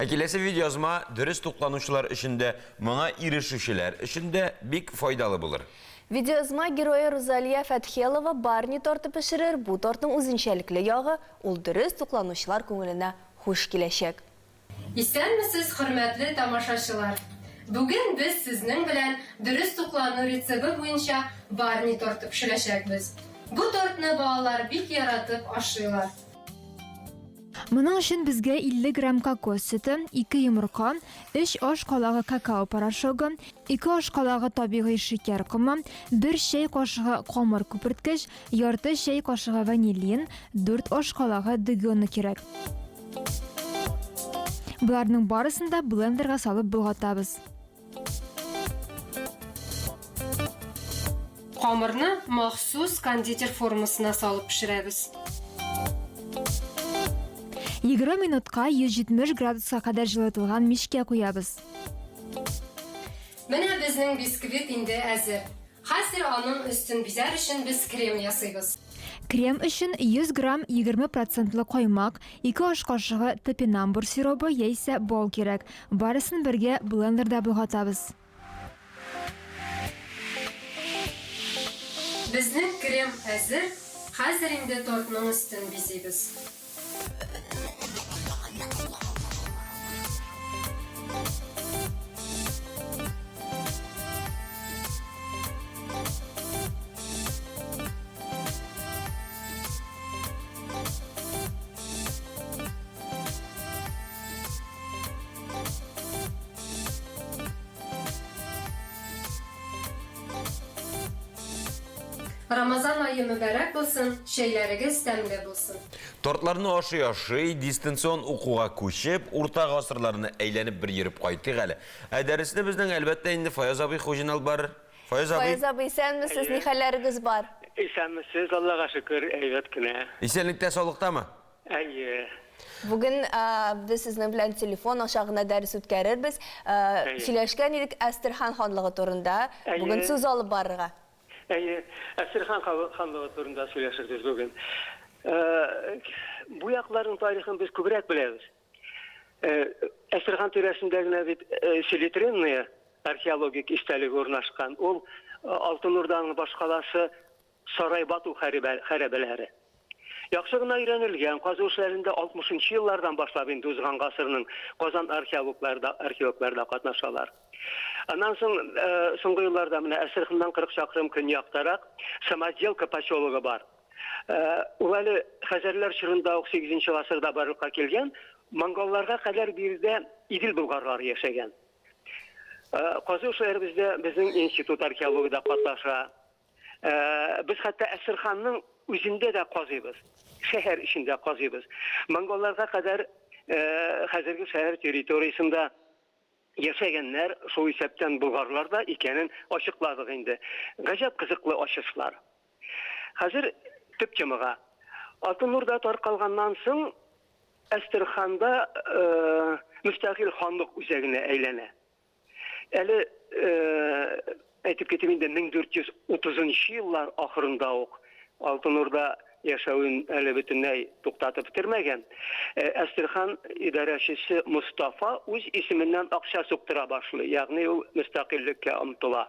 Ә киләсе видеоязма дөрес тукланучылар өчен дә, моңа ирешүчеләр өчен дә бик файдалы булыр. Видеоязма герое Рузалия Фәтхелова Барни торты пешерер, бу тортның үзенчәлекле ягы, ул дөрес тукланучылар күңеленә хуш киләчәк. Исәнмесез, хөрмәтле тамашачылар! Бүген без сезнең белән дөрес туклану рецебы буенча Барни торты пешерәчәкбез. Бу тортны балалар бик яратып ашыйлар. Моның өчен безгә 50 грамм кокос сөте, 2 йомырка, 3 аш калагы какао порошогы, 2 аш калагы табигый шикәр комы, 1 чәй кашыгы камыр күперткеч, ярты чәй кашыгы ванилин, 4 аш калагы дөге оны кирәк. Боларның барысын да блендерга салып болгатабыз. Камырны махсус кондитер формасына салып пешерәбез. 20 минутка 170 градуска кадәр җылытылган мичкә куябыз. Менә безнең бисквит инде әзер. Хәзер аның өстен бизәр өчен без крем ясыйбыз. Крем өчен 100 грамм 20 процентлы каймак, 2 аш кашыгы топинамбур сиробы яисә бал кирәк. Барысын бергә блендерда болгатабыз. Безнең крем әзер, хәзер инде тортның өстен бизибез. Рамазан ае мөбарәк булсын, чәйләрегез тәмле булсын. Тортларны ашый-ашый, дистанцион укуга күчеп, урта гасырларны әйләнеп бер йөреп кайтыйк әле. Ә дәресне безнең, әлбәттә инде, Фаяз абый Хуҗин алып барыр. Фаяз абый. Фаяз абый, исәнмесез, ни хәлләрегез бар? Исәнмесез, Аллага шөкер, әйбәт кенә. Исәнлектә, саулыктамы? Әйе. Бүген без сезнең белән телефон аша гына дәрес үткәрербез. Сөйләшкән идек Әстерхан ханлыгы турында. Бүген сүз алып барырга. Әйе, Әстерхан ханлыгы турында сөйләшербез бүген. Бу якларның тарихын без күбрәк беләбез. Әстерхан тирәсендә генә бит Селитренная археологик истәлеге урнашкан. Ул Алтын Урданың башкаласы Сарай-Бату хәрабәләре. Яхшы гына өйрәнелгән, казу эшләрендә 60 нчы еллардан башлап инде узган гасырның Казан археологлары да, археологлары да катнашалар. Аннан соң, соңгы елларда менә Әстерханнан 40 чакрым көньяктарак Самоделка поселогы бар. Ул әле хәзәрләр чорында ук сигезенче гасырда барлыкка килгән, монголларга кадәр биредә Идел болгарлары яшәгән. Казу эшләребездә безнең институт археологы да катнаша. Без хәтта Әстерханның үзендә дә казыйбыз. Шәһәр эчендә казыйбыз. Монголларга кадәр хәзерге шәһәр территориясендә яшәгәннәр, шул исәптән болгарлар да икәнен ачыкладык инде. Гаҗәп кызыклы ачышлар. Хәзер төп темага. Алтын Урда таркалганнан соң Әстерханда мөстәкыйль ханлык үзәгенә әйләнә. Әле әйтеп китим инде, 1430 нчы еллар ахырында ук Алтын Урда яшәвен әле бөтенләй туктатып бетермәгән. Әстерхан идарәчесе Мостафа үз исеменнән акча суктыра башлый, ягъни ул мөстәкыйльлеккә омтыла.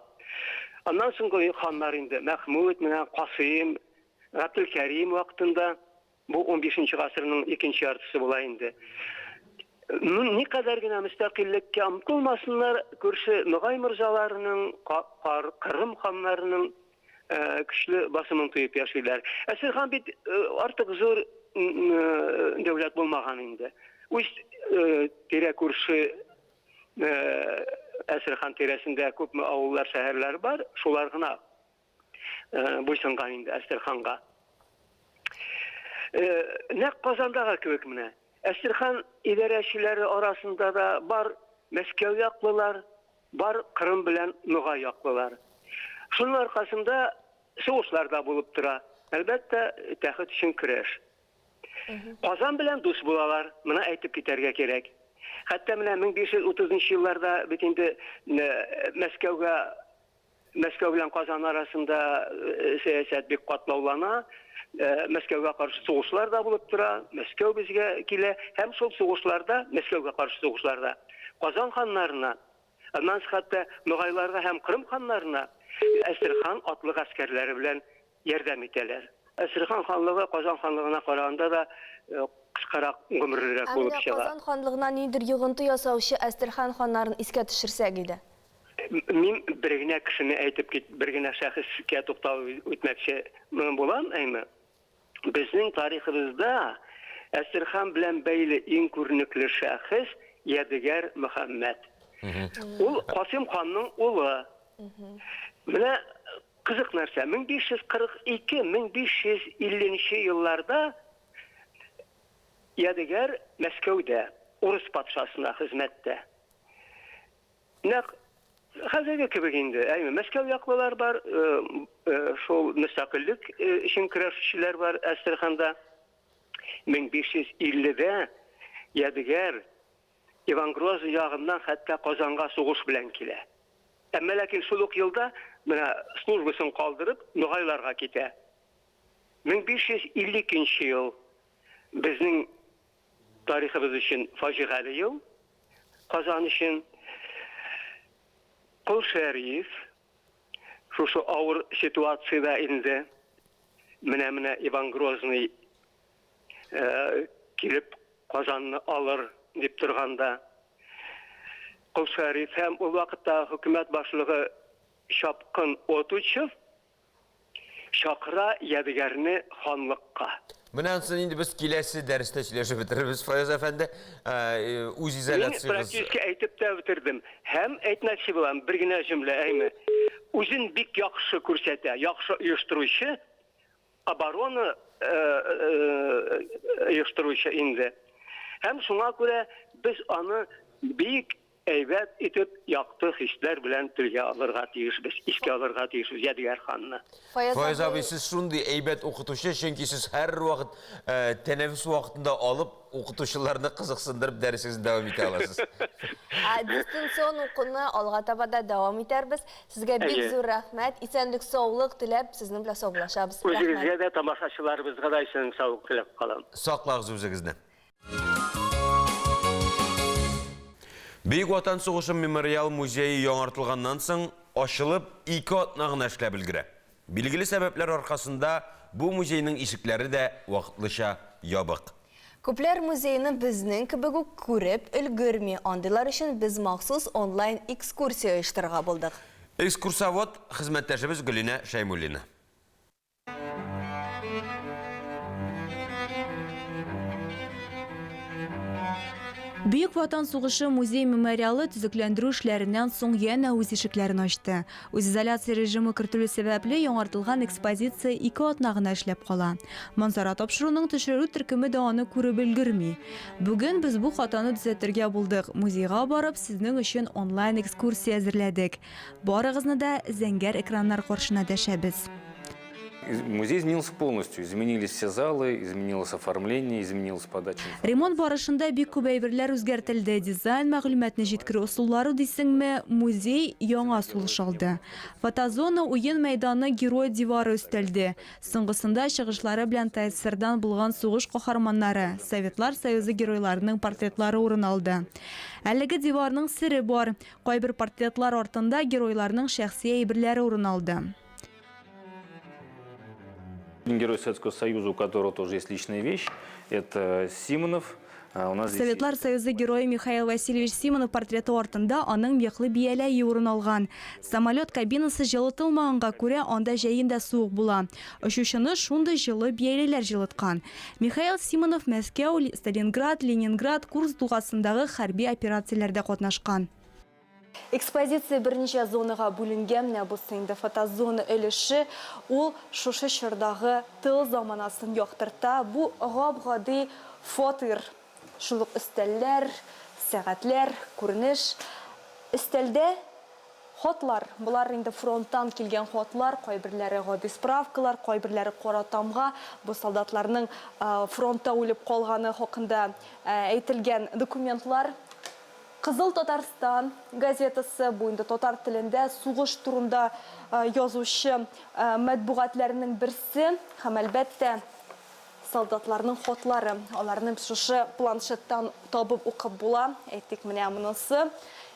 Аннан соңгы ханнар инде Мәхмүд, менә Касыйм, Габделкәрим вакытында Бу унбишенче гасырның икенче яртысы була инде. Ну, никадәр генә мөстәкыйльлеккә омтылмасыннар, күрше Ногай морзаларының, Кырым ханнарының көчле басымын тоеп яшиләр. Әстерхан бит артык зур дәүләт булмаган инде. Үз тирә-күрше Әстерхан тирәсендә күпме авыллар, шәһәрләр бар, шулар гына буйсынган инде Әстерханга. Нәкъ Казандагы кебек менә. Әстерхан идарәчеләре арасында да бар Мәскәү яклылар, бар Кырым белән Ногай яклылар. Шуның аркасында сугышлар да булып тора. Әлбәттә, тәхет өчен көрәш. Казан белән дус булалар, моны әйтеп китәргә кирәк. Хәтта менә 1530 нчы елларда бит инде Мәскәүгә Мәскәү белән Казан арасында сәясәт бик катлаулана. Мәскәүгә каршы сугышлар да булып тора, Мәскәү безгә килә һәм шул сугышларда, Мәскәүгә каршы сугышларда Казан ханнарына, аннан соң хәтта Ногайларга һәм Кырым ханнарына Әстерхан атлы гаскәрләре белән ярдәм итәләр. Әстерхан ханлыгы Казан ханлыгына караганда да кыскарак гомерлерәк Ә булып менә чыга. Казан ханлыгына ниндидер йогынты ясаучы Әстерхан ханнарын искә төшерсәк иде. Мин бер генә кешене әйтеп кит, бер генә шәхескә тукталып үтмәкче булам, әйме. Безнең тарихыбызда Әстерхан белән бәйле иң күренекле шәхес Ядегәр Мөхәммәд. Ул Касыйм ханның улы. Менә кызык нәрсә, 1542-1550 нче елларда Ядегәр Мәскәүдә, урыс патшасына хезмәттә. Нәкъ хәзерге кебек инде. Әйме, Мәскәү яклылар бар, шул мөстәкыйльлек өчен көрәшүчеләр бар Әстерханда. 1550-дә Ядегәр Иван Грозный ягыннан хәтта Казанга сугыш белән килә. Әмма ләкин шул ук елда менә службасын калдырып Ногайларга китә. 1552 ел безнең Тарихыбыз өчен фаҗигале ел, Казан өчен. Кол Шәриф шушы авыр ситуациядә инде менә-менә Иван Грозный килеп Казанны алыр дип торганда, Кол Шәриф һәм ул вакыттагы хөкүмәт башлыгы Чапкын Отучев Чакыра Ядегәрне ханлыкка. Менә ансын инде без киләсе дәрестә сөйләшеп бетерербез, Фаяз әфәнде. Үз Мин изоляциягез. практически әйтеп тә бетердем. Һәм әйтмәкче булам, бер генә җөмлә, әйме. Үзен бик яхшы күрсәтә, яхшы оештыручы, оборона оештыручы инде. Һәм шуңа күрә без аны бик Әйбәт итеп, якты хисләр белән телгә алырга тиешбез, искә алырга тиешбез Ядегәр ханны. Фаяз абый, сез шундый әйбәт укытучы, чөнки сез һәрвакыт тәнәфес вакытында алып, укытучыларны кызыксындырып дәресегезне дәвам итә аласыз. Ә дистанцион укуны алга таба да дәвам итәрбез. Сезгә бик зур рәхмәт, исәнлек-саулык теләп, сезнең белән саубуллашабыз. Рәхмәт. Үзегезгә дә, тамашачыларыбызга да исәнлек-саулык теләп калам. Саклагыз үзегезне. Бөек Ватан сугышы мемориал музее яңартылганнан соң ачылып, ике атна гына эшләп өлгерә. Билгеле сәбәпләр аркасында бу музейның ишекләре дә вакытлыча ябык. Күпләр музейны безнең кебек үк күреп өлгерми. Андыйлар өчен без махсус онлайн экскурсия оештырырга булдык. Экскурсовод, хезмәттәшебез Гөлинә Шәймуллина. Бөек Ватан сугышы музей-мемориалы төзекләндерү эшләреннән соң янә үз ишекләрен ачты. Үзизоляция режимы кертелү сәбәпле, яңартылган экспозиция ике атна гына эшләп кала. Манзара тапшыруның төшерү төркеме дә аны күреп өлгерми. Бүген без бу хатаны төзәтергә булдык, музейга барып, сезнең өчен онлайн-экскурсия әзерләдек. Барыгызны да зәңгәр экраннар каршына дәшәбез. Музей изменился полностью. Изменились все залы, изменилось оформление, изменилась подача информации. Ремонт барышында бик күп әйберләр үзгәртелде, дизайн, мәгълүматны җиткерү ысуллары дисеңме, музей яңа сулыш алды. Фотозона, уен мәйданы, герой дивары өстәлде. Соңгысында чыгышлары белән ТАССРдан булган сугыш каһарманнары, Советлар Союзы геройларының портретлары урын алды. Әлеге диварның сере бар. Кайбер портретлар артында геройларның шәхси әйберләре урын алды. Герой Советского Союза, у которого тоже есть личная вещь, это Симонов. У нас здесь Советлар Союзы герое Михаил Васильевич Симонов портреты артында аның мехлы бияләе урын алган. Самолет кабинасы җылытылмаганга күрә, анда җәен дә суык була. Очучыны шундый җылы бияләйләр җылыткан. Михаил Симонов Мәскәү, Сталинград, Ленинград, Курск дугасындагы хәрби операцияләрдә катнашкан. Экспозиция берничә зонага бүленгән, менә бусы инде фотозона өлеше, ул шушы чордагы тыл заманасын яктырта. Бу гап-гади фатир. Шул ук өстәлләр, сәгатьләр, күренеш. Өстәлдә хатлар. Болар инде фронттан килгән хатлар, кайберләре гади справкалар, кайберләре кара тамга. Бу солдатларның фронтта үлеп калганы хакында әйтелгән документлар. Кызыл Татарстан газетасы, бу инде татар телендә сугыш турында язучы матбугатларның берсе һәм, әлбәттә, солдатларның хатлары. Аларны шушы планшеттан табып укып була. Әйтик, менә монысы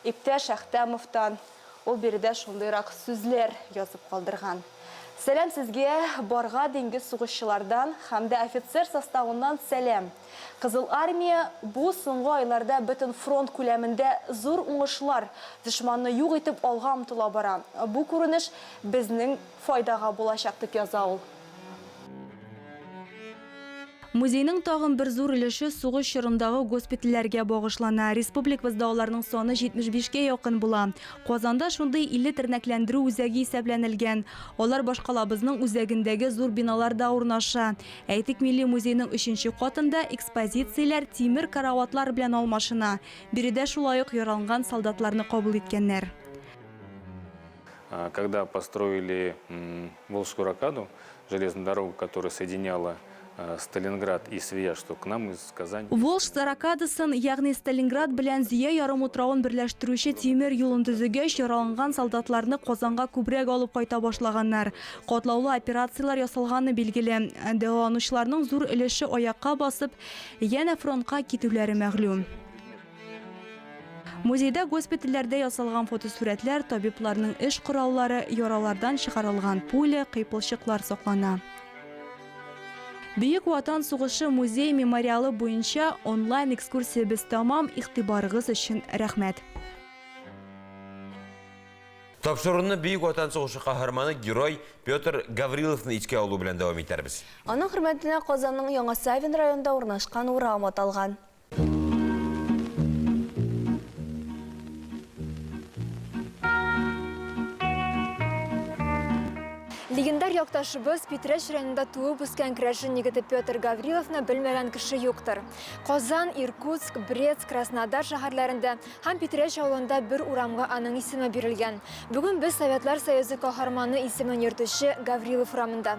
иптәш Әхтәмовтан. Ул биредә шундыйрак сүзләр язып калдырган. Сәлам сезгә, барга диңгез сугышчылардан һәм дә офицер составыннан сәлам. Кызыл Армия бу соңгы айларда бөтен фронт күләмендә зур уңышлар, дошманны юк итеп алга омтыла бара. Бу күренеш безнең файдага булачак, дип яза ул. Музейның тагын бер зур өлеше сугыш чорындагы госпитальләргә багышлана. Республикабызда аларның саны 75 кә якын була. Казанда шундый 50 тернәкләндерү үзәге исәпләнелгән. Алар башкалабызның үзәгендәге зур биналарда урнаша. Әйтик, Милли музейның өченче катында экспозицияләр тимер караватлар белән алмашына. Биредә шулай ук яраланган солдатларны кабул иткәннәр. Когда построили Волжскую рокаду, железную дорогу, которая соединяла Сталинград и Свияжск, что к нам из Казани. Волжск рокадасын, ягъни Сталинград белән Зөя ярымутравын берләштерүче тимер юлын төзегәч, яраланган солдатларны Казанга күбрәк алып кайта башлаганнар. Катлаулы операцияләр ясалганы билгеле. Дәваланучыларның зур өлеше аякка басып, янә фронтка китүләре мәгълүм. Музейда госпитальләрдә ясалган фотосурәтләр, табибларның эш кораллары, яралардан чыгарылган пуля, кыйпылчыклар саклана. Бөек Ватан сугышы музей-мемориалы буенча онлайн экскурсиябез тәмам, игътибарыгыз өчен рәхмәт. Тапшыруны Бөек Ватан сугышы каһарманы, герой Петр Гавриловны искә алу белән дәвам итәрбез. Аның хөрмәтенә Казанның Яңа Савин районында урнашкан урам аталган. Легендар якташыбыз Питрәч районында туып үскән керәшен егете Петр Гавриловны белмәгән кеше юктыр. Казан, Иркутск, Брец, Краснодар шәһәрләрендә һәм Питрәч авылында бер урамга аның исеме бирелгән. Бүген без Советлар Союзы каһарманы исемен йөртүче Гаврилов урамында.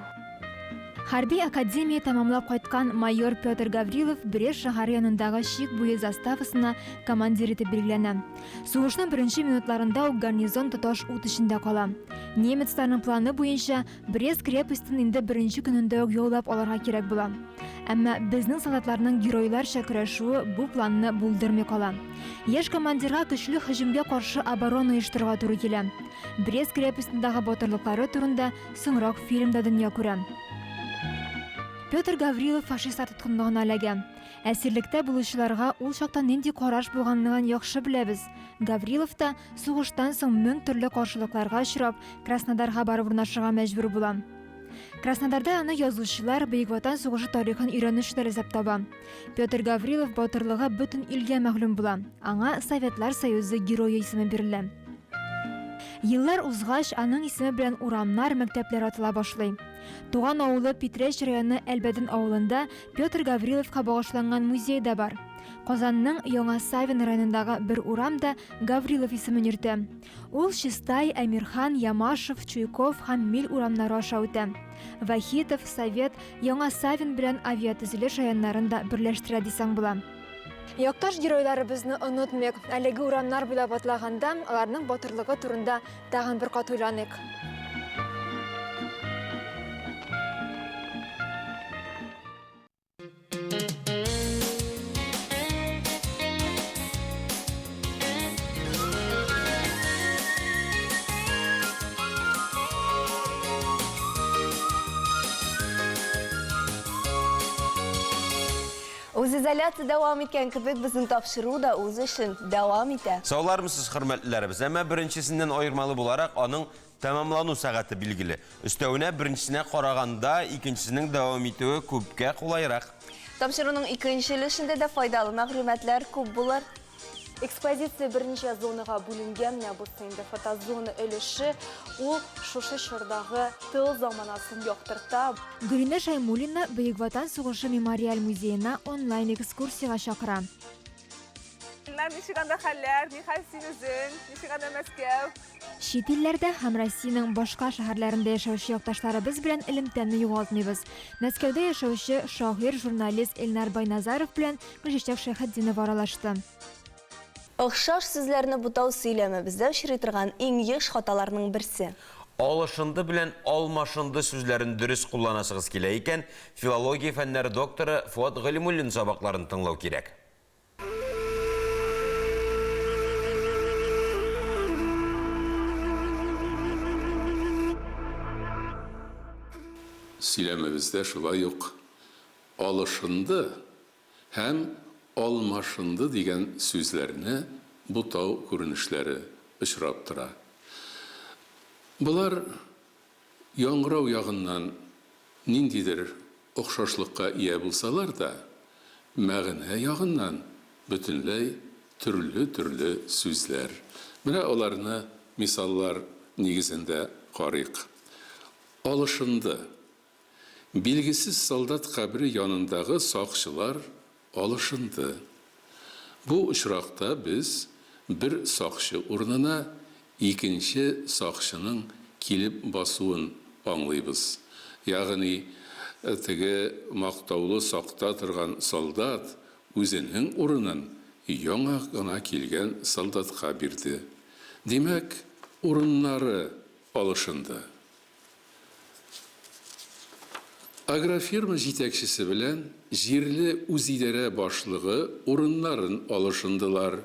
Хәрби академия тәмамлап кайткан майор Петр Гаврилов Брест шәһәре янындагы чик буе заставасына командир итеп билгеләнә. Сугышның беренче минутларында ук гарнизон тоташ ут эчендә кала. Немецларның планы буенча, Брест крепостен инде беренче көнендә үк яулап алырга кирәк була. Әмма безнең солдатларның геройларча көрәшүе бу планны булдырмый кала. Яшь командирга көчле һөҗүмгә каршы оборона оештырырга туры килә. Брест крепостендагы батырлыклары турында Соңрак фильмда дөнья күрә. Петр Гаврилов фашистлар тоткынлыгына эләгә. Әсирлектә булучыларга ул чакта нинди караш булганлыгын яхшы беләбез. Гаврилов та, сугыштан соң мең төрле каршылыкларга очрап, Краснодарга барып урнашырга мәҗбүр була. Краснодарда аны язучылар, Бөек Ватан сугышы тарихын өйрәнүчеләр эзләп таба. Петр Гаврилов батырлыгы бөтен илгә мәгълүм була. Аңа Советлар Союзы Герое исеме бирелә. Еллар узгач, аның исеме белән урамнар, мәктәпләр атала башлый. Туган авылы Питрәч районы Әлбәден авылында Петр Гавриловка багышланган музей да бар. Казанның Яңа Савин районындагы бер урам да Гаврилов исемен йөртә. Ул Чистай, Әмирхан, Ямашев, Чуйков һәм Миль урамнары аша үтә. Вахитов, Совет, Яңа Савин белән Авиатөзелеш районнарын да берләштерә дисәң була. Якташ геройларыбызны онытмыйк. Әлеге урамнар буйлап атлаганда, аларның батырлыгы турында тагын бер кат уйланыйк. Үзизоляция дәвам иткән кебек, безнең тапшыру да үз эшен дәвам итә. Саулармысыз, хөрмәтлеләребез. Әмма беренчесеннән аермалы буларак, аның тәмамлану сәгате билгеле. Өстәвенә, беренчесенә караганда, икенчесенең дәвам итүе күпкә кулайрак. Тапшыруның икенче өлешендә дә файдалы мәгълүматлар күп булыр. Экспозиция берничә зонага бүленгән, менә бусы инде фотозона өлеше, ул шушы чордагы тыл заманасын яктырта. Гөлинә Шәймуллина Бөек Ватан сугышы мемориаль музеена онлайн экскурсиягә чакыра. Илнар, ничек анда хәлләр? Нихәл син үзең? Ничек анда Мәскәү? Чит илләрдә һәм Россиянең башка шәһәрләрендә яшәүче якташларыбыз белән элемтәне югалтмыйбыз. Мәскәүдә яшәүче шагыйрь, журналист Эльнар Байназаров белән Гөлчәчәк Шәйхетдинова аралашты. Охшаш сүзләрне бутау сөйләмебездә очрый торган иң еш хаталарның берсе. Алышынды белән алмашынды сүзләрен дөрес кулланасыгыз килә икән, филология фәннәре докторы Фоат Галимуллин сабакларын тыңлау кирәк. Сөйләмебездә шулай ук алышынды һәм алмашынды дигән сүзләрне бутау күренешләре очрап тора. Болар яңгырау ягыннан ниндидер охшашлыкка ия булсалар да, мәгънә ягыннан бөтенләй төрле-төрле сүзләр. Менә аларны мисаллар нигезендә карыйк. Алышынды. Билгесез солдат кабере янындагы сакчылар алышынды. Бу очракта без бер сакчы урынына икенче сакчының килеп басуын аңлыйбыз. Ягъни теге мактаулы сакта торган солдат үзенең урынын яңа гына килгән солдатка бирде. Димәк, урыннары алышынды. Агрофирма җитәкчесе белән җирле үзидарә башлыгы урыннарын алышындылар,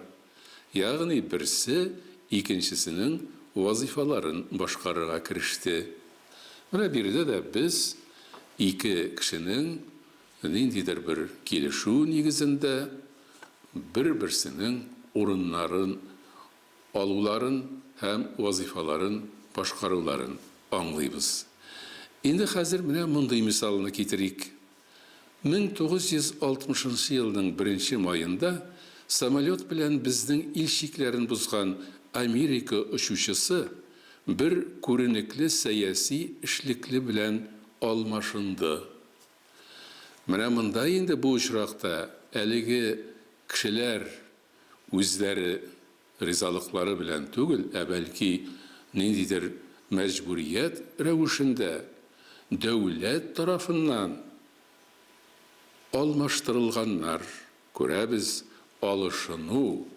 ягъни берсе икенчесенең вазыйфаларын башкарырга кереште. Менә биредә дә без ике кешенең ниндидер бер килешү нигезендә бер-берсенең урыннарын алуларын һәм вазыйфаларын башкаруларын аңлыйбыз. Инде хәзер менә мондый мисалны китерик. 1960 нчы елның беренче маенда самолет белән безнең ил чикләрен бозган Америка очучысы бер күренекле сәяси эшлекле белән алмашынды. Менә монда инде бу очракта әлеге кешеләр үзләре ризалыклары белән түгел, ә бәлки ниндидер мәҗбүрият рәвешендә дәүләт тарафыннан алмаштырылганнар. Күрәбез, алышыну,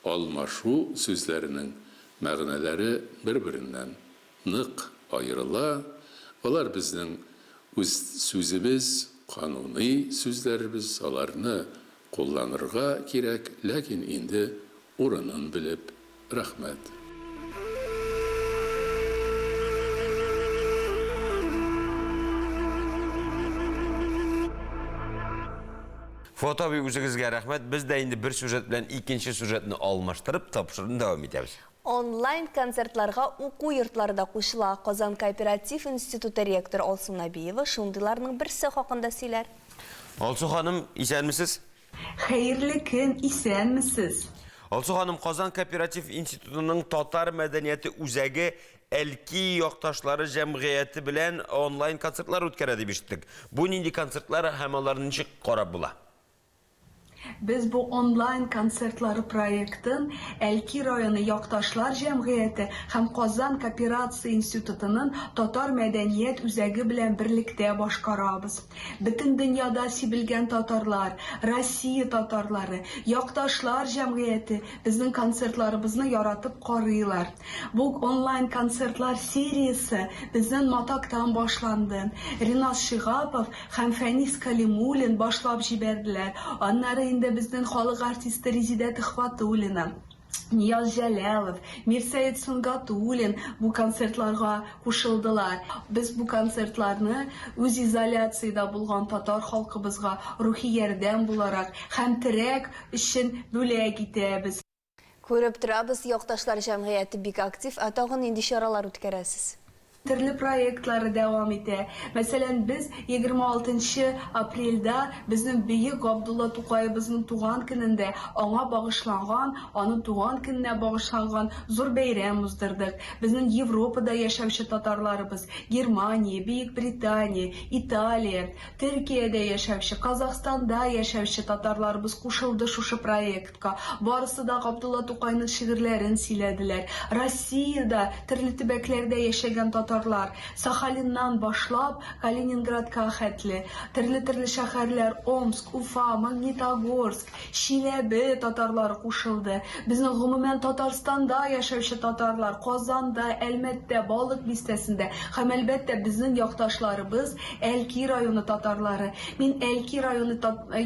алмашу сүзләренең мәгънәләре бер-береннән нык аерыла, алар безнең үз сүзебез, кануный сүзләребез, аларны кулланырга кирәк, ләкин инде урынын белеп, рәхмәт. Фоат абый, үзегезгә рәхмәт. Без дә инде бер сюжет белән икенче сюжетны алмаштырып, тапшыруны дәвам итәбез. Онлайн концертларга уку йортлары да кушыла. Казан кооператив институты ректоры Алсу Нәбиева шундыйларның берсе хакында сөйләр. Алсу ханым, исәнмесез? Хәерле көн, исәнмесез! Алсу ханым, Казан кооператив институтының Татар мәдәнияте үзәге Әлки якташлары җәмгыяте белән онлайн концертлар үткәрә дип ишеттек. Бу нинди концертлар һәм аларны ничек карап була? Без бу онлайн концертлары проектын Әлки районы Якташлар җәмгыяте һәм Казан кооперация институтының Татар мәдәният үзәге белән берлектә башкарабыз. Бөтен дөньяда сибелгән татарлар, Россия татарлары, Якташлар җәмгыяте безнең концертларыбызны яратып карыйлар. Бу онлайн концертлар сериясе безнең Матактан башланды. Ринас Шиһапов һәм Фәнис Калимуллин башлап җибәрделәр. Аннары инде безнең халык артисты Резидә Төхвәтуллина, Нияз Җәләлов, Мирсәет Сөнгатуллин бу концертларга кушылдылар. Без бу концертларны үзизоляциядә булган татар халкыбызга рухи ярдәм буларак һәм терәк өчен бүләк итәбез. Күреп торабыз, Якташлар җәмгыяте бик актив, ә тагын нинди чаралар үткәрәсез? Төрле проектлары дәвам итә. Мәсәлән, без 26 нчы апрельдә безнең бөек Габдулла Тукаебызның туган көнендә аңа багышланган, аның туган көненә багышланган зур бәйрәм уздырдык. Безнең Европада яшәүче татарларыбыз, Германия, Бөекбритания, Италия, Төркиядә яшәүче, Казахстанда яшәүче татарларыбыз кушылды шушы проект. Ка. Барысы да Габдулла Тукайның шигырьләрен сөйләделәр. Россиядә, төрле төбәкләрдә яшәгән татар. татарлар, Сахалиннан башлап Калининградка хәтле, төрле-төрле шәһәрләр, Омск, Уфа, Магнитогорск, Чиләбе татарлары кушылды. Безнең гомумән Татарстанда яшәүче татарлар, Казанда, Әлмәттә, Балык Бистәсендә һәм, әлбәттә, безнең якташларыбыз, Әлки районы татарлары. Мин Әлки районы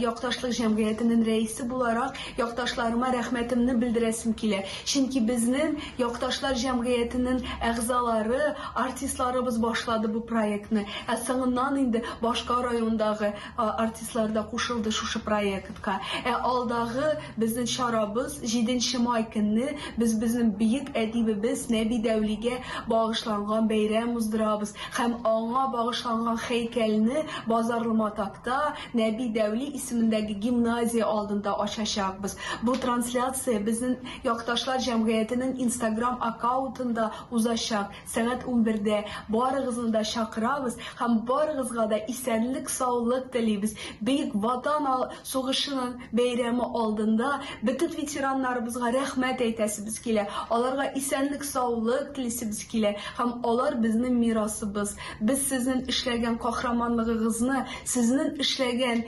якташлык җәмгыятенең рәисе буларак, якташларыма рәхмәтемне белдерәсем килә. Чөнки безнең якташлар җәмгыятенең әгъзалары, артистларыбыз башлады бу проектны. Ә соңыннан инде башка райондагы артистлар да кушылды шушы проектка. Ә алдагы безнең чарабыз, җиденче май көнне без безнең бөек әдибебез Нәби Дәүлигә багышланган бәйрәм уздырабыз һәм аңа багышланган һәйкәлне Базарлы Матакта Нәби Дәүли исемендәге гимназия алдында ачачакбыз. Бу трансляция безнең Якташлар җәмгыятенең Инстаграм аккаунтында узачак. Сәгать унбердә. Барыгызны да чакырабыз һәм барыгызга да исәнлек-саулык телибез. Бөек Ватан сугышының бәйрәме алдында бөтен ветераннарыбызга рәхмәт әйтәсебез килә, аларга исәнлек-саулык телисебез килә һәм алар безнең мирасыбыз. Без сезнең эшләгән каһраманлыгыгызны, сезнең эшләгән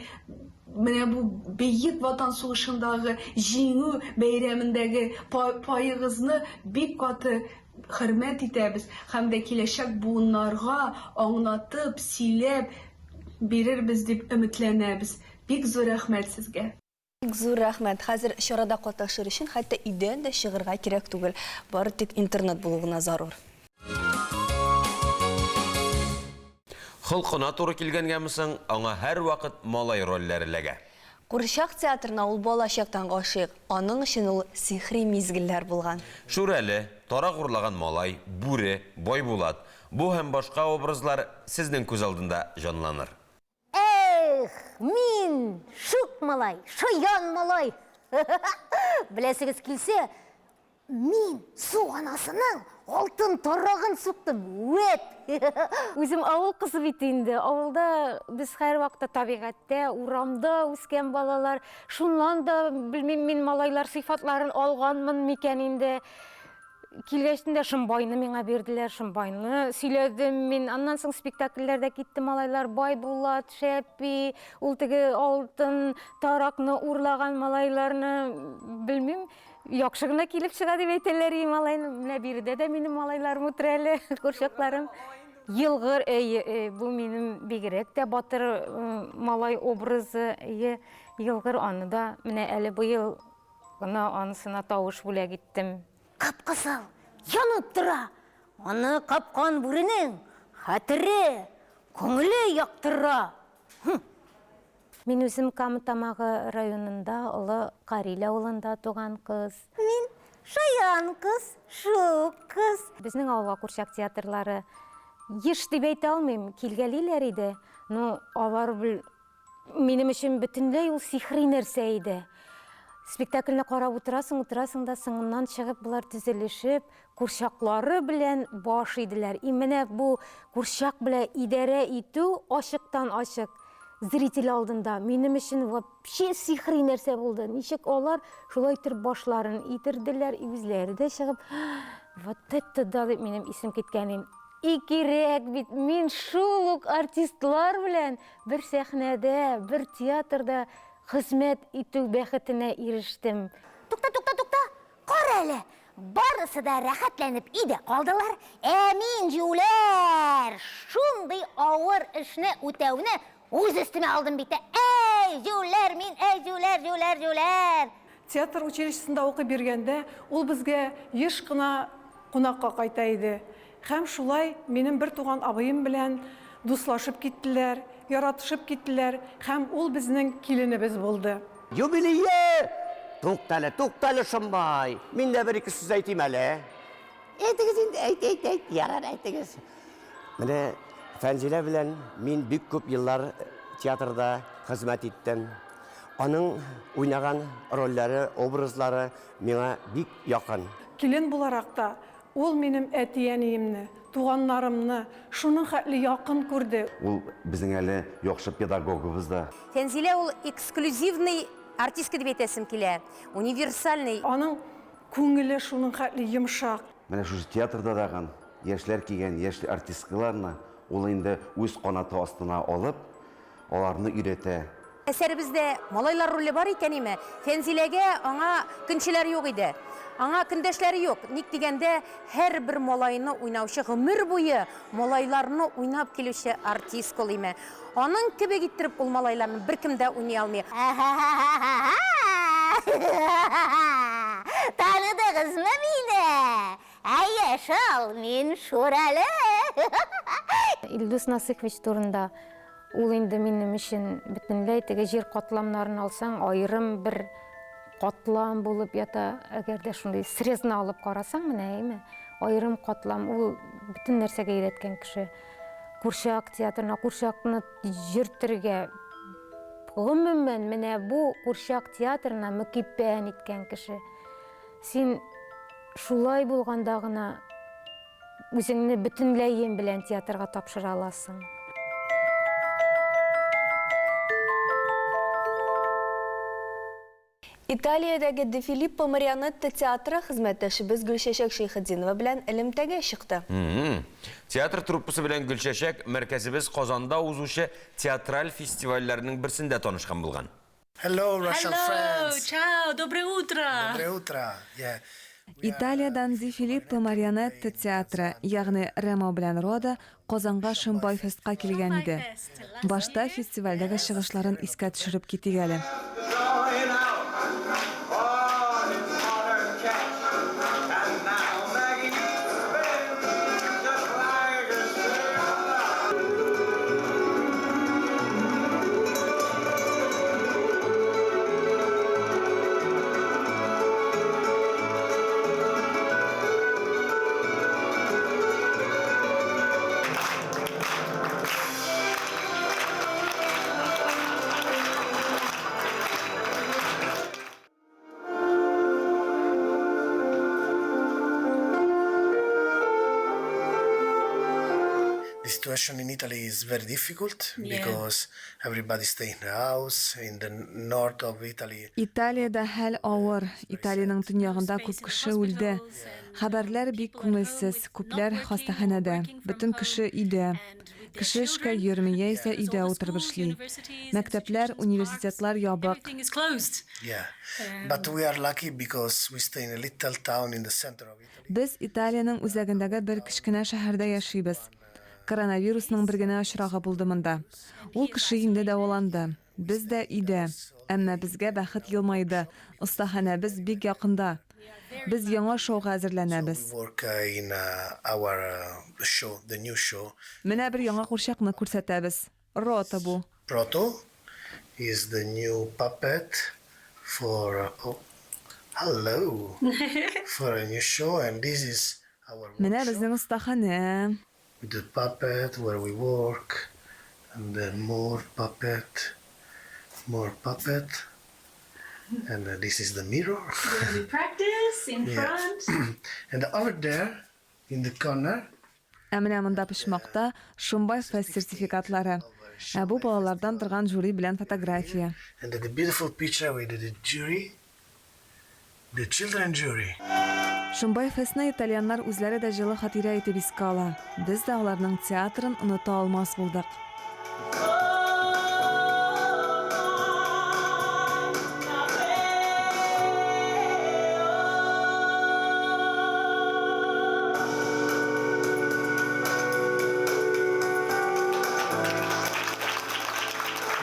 менә бу Бөек Ватан сугышындагы Җиңү бәйрәмендәге паегызны бик каты хөрмәт итәбез һәм дә киләчәк буыннарга аңлатып, сөйләп бирербез дип өметләнәбез. Бик зур рәхмәт сезгә. Бик зур рәхмәт. Хәзер чарада катнашыр өчен хәтта өйдән дә чыгырга кирәк түгел. Бары тик интернет булу гына зарур. Холкына туры килгәнгәме соң, аңа һәрвакыт малай рольләре эләгә. Курчак театрына ул балачактан гашыйк, аның өчен ул сихри мизгелләр булган. Шүрәле, тарак урлаган малай, бүре, Байбулат, бу һәм башка образлар сезнең күз алдында җанланыр. Эх, мин шук малай, шаян малай. Беләсегез килсә, Мин су анасының алтын тарагын суктым, вәт! Үзем авыл кызы бит инде. Авылда без һәрвакытта табигатьтә, урамда үскән балалар. Шуннан да, белмим, мин малайлар сыйфатларын алганмын микән инде. Килгәчтен дә Шомбайны миңа бирделәр, Шомбайны сөйләдем мин. Аннан соң спектакльләрдә китте малайлар. Байбулат, Шәпи, ул теге алтын таракны урлаган малайларны, белмим. Яхшы гына килеп чыга дип әйтәләр и малайны. Менә биредә дә минем малайларым утыра әле, курчакларым. Елгыр, әйе, бу минем бигрәк тә батыр малай образы, әйе, Елгыр аны да менә әле быел гына анысына тавыш бүләк иттем. Кып-кызыл, янып тора. Аны капкан бүренең хәтере, күңеле яктыра. Һм. Мин үзем Кама Тамагы районында Олы Карил авылында туган кыз. Мин шаян кыз, шук кыз. Безнең авылга курчак театрлары еш дип әйтә алмыйм, килгәлиләр иде. Ну, алар минем өчен бөтенләй ул сихри нәрсә иде. Спектакльне карап утырасың, утырасың да, соңыннан чыгып болар төзелешеп, курчаклары белән баш иделәр. И менә бу курчак белән идарә итү ачыктан-ачык зритель алдында минем өчен вообще сихри нәрсә булды. Ничек алар шулай итеп башларын итерделәр, үзләре дә чыгып, вот это да дип минем исем киткән. И кирәк бит, мин шул ук артистлар белән бер сәхнәдә, бер театрда хезмәт итү бәхетенә ирештем. Тукта, тукта, тукта, кара әле, барысы да рәхәтләнеп өйдә калдылар, ә мин, җүләр, шундый авыр эшне үтәүне үз өстемә алдым бит, әй, җүләр мин, әй, җүләр, җүләр, җүләр! Театр училищесында укып йөргәндә, ул безгә еш кына кунакка кайта иде. Һәм шулай минем бертуган абыем белән дуслашып киттеләр, яратышып киттеләр һәм ул безнең киленебез булды. Юбилее! Туктале, туктале, Шомбай! Мин дә бер-ике сүз әйтим әле. Әйтегез инде, әйт, әйт, әйт. Ярар, әйтегез. Менә Фәнзилә белән мин бик күп еллар театрда хезмәт иттем. Аның уйнаган рольләре, образлары миңа бик якын. Килен буларак та, ул минем әти-әниемне, туганнарымны шуның хәтле якын күрде. Ул безнең әле яхшы педагогыбыз да. Фәнзилә ул эксклюзивный артистка дип әйтәсем килә. Универсальный. Аның күңеле шуның хәтле йомшак. Менә шушы театрда дагын. яшьләр килгән яшь артисткаларны ул инде үз канаты астына алып, аларны өйрәтә. Әсәребездә малайлар роле бар икән име, Фәнзиләгә аңа көнчеләр юк иде. Аңа көндәшләре юк. Ник дигәндә, һәрбер малайны уйнаучы, гомер буе малайларны уйнап килүче артистка ул име. Аның кебек иттереп ул малайларны беркем дә уйный алмый. Таныдыгызмы мине? Әйе шул, мин Шүрәле! Илдус Насыйхович турында ул инде минем өчен бөтенләй теге җир катламнарын алсаң, аерым бер катлам булып ята. Әгәр дә шундый срезны алып карасаң, менә, әйме, аерым катлам, ул бөтен нәрсәгә өйрәткән кеше. Курчак театрына, курчакны йөртергә, гомумән, менә бу курчак театрына мөкиббән иткән кеше. Син шулай булганда гына үзеңне бөтенләен белән театрга тапшыра аласың. Италиядәге Де Филиппо марионетта театры хезмәттәшебез Гөлчәчәк Шәйхетдинова белән элемтәгә чыкты. Театр труппасы белән Гөлчәчәк мәркәзебез Казанда узучы театраль фестивальләрнең берсендә танышкан булган. Hello, Russian Hello, friends. Ciao, доброе утро. Доброе утро. Yeah. Италиядән Ди Филиппо марионетта театры, ягъни Ремо белән Рода Казанга Шомбай фестка килгән иде. Башта фестивальдәге чыгышларын искә төшереп китик әле. The situation in Italy is very difficult because everybody stay in the house in the north of Italy. Италиядә хәл авыр. Италиянең төньягында күп кеше үлде. Хәбәрләр бик күңелсез. Күпләр хастаханәдә. Бөтен кеше өйдә. Кеше эшкә йөрми яисә өйдә утырып эшли. Мәктәпләр, университетлар ябык. Без Италиянең үзәгендәге бер кечкенә шәһәрдә яшибез. Коронавирусның бер генә очрагы булды монда. Ул кеше инде дәваланды. Без дә өйдә. Әмма безгә бәхет елмайды, остаханәбез бик якында. Без яңа шоуга әзерләнәбез. Менә бер яңа курчакны күрсәтәбез. Рото бу. Roto is the new puppet for oh, hello for a new show and this is our Менә безнең остаханә. With the puppet where we work and then more puppet more puppet and uh, this is the mirror. Where we practice in yeah. front. and over there in the corner Ә менә монда почмакта Шомбай фест сертификатлары. Ә бу балалардан торган жюри белән фотография. And the beautiful picture with the jury The children jury. Шомбай фестны итальяннар үзләре дә җылы хатирә итеп искә ала. Без дә аларның театрын оныта алмас булдык.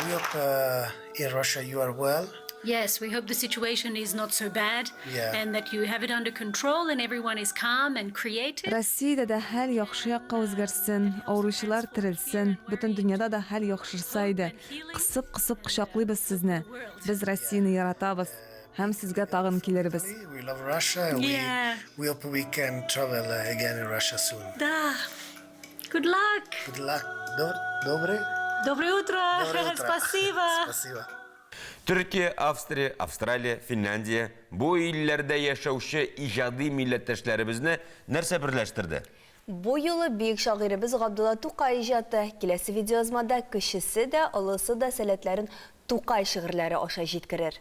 We hope uh, in Russia you are well. Yes, we hope the situation is not so bad yeah. and that you have it under control and everyone is calm and creative. Россиядә дә хәл яхшы якка үзгәрсен, авыручылар терелсен, бөтен дөньяда да хәл яхшырса иде. Кысып-кысып кочаклыйбыз сезне. Без Россияне яратабыз һәм сезгә тагын килербез. We love Russia and yeah. we, we hope we can travel uh, again in Russia soon. Да. Good luck. Good luck. Доброе. Доброе утро. Доброе утро. Спасибо. Спасибо. Төркия, Австрия, Австралия, Финляндия бу илләрдә яшәүче иҗади милләттәшләребезне нәрсә берләштерде? Бу юлы бөек шагыйребез Габдулла Тукай иҗаты. Киләсе видеоязмада кечесе дә, олысы да сәләтләрен Тукай шигырьләре аша җиткерер.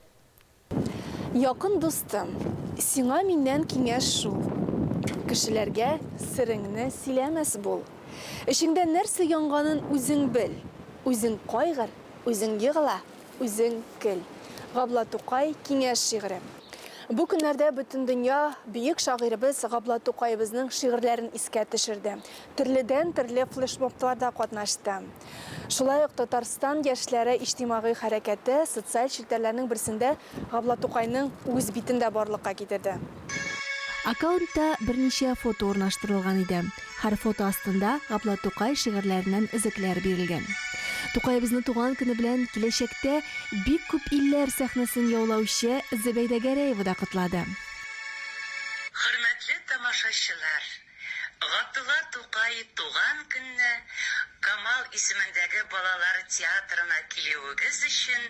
Якын дустым, сиңа миннән киңәш шул. Кешеләргә сереңне сөйләмәс бул. Эчеңдә нәрсә янганын үзең бел. Үзең кайгыр, үзең егыла, үзең көл. Габла Тукай киңәш шигыре. Бу көннәрдә бөтен дөнья бөек шагыйребез Габла Тукаебызның шигырьләрен искә төшерде. Төрледән-төрле флешмобларда катнашты. Шулай ук Татарстан яшьләре иҗтимагый хәрәкәте социаль челтәрләрнең берсендә Габла Тукайның үз битен дә барлыкка китерде. Аккаунтта берничә фото урнаштырылган иде. Һәр фото астында Габдулла Тукай шигырьләреннән өзекләр бирелгән. Тукаебызны туган көне белән киләчәктә бик күп илләр сәхнәсен яулаучы Зөбәйдә Гәрәева да котлады. Хөрмәтле тамашачылар! Габдулла Тукай туган көнне Камал исемендәге балалар театрына килүегез өчен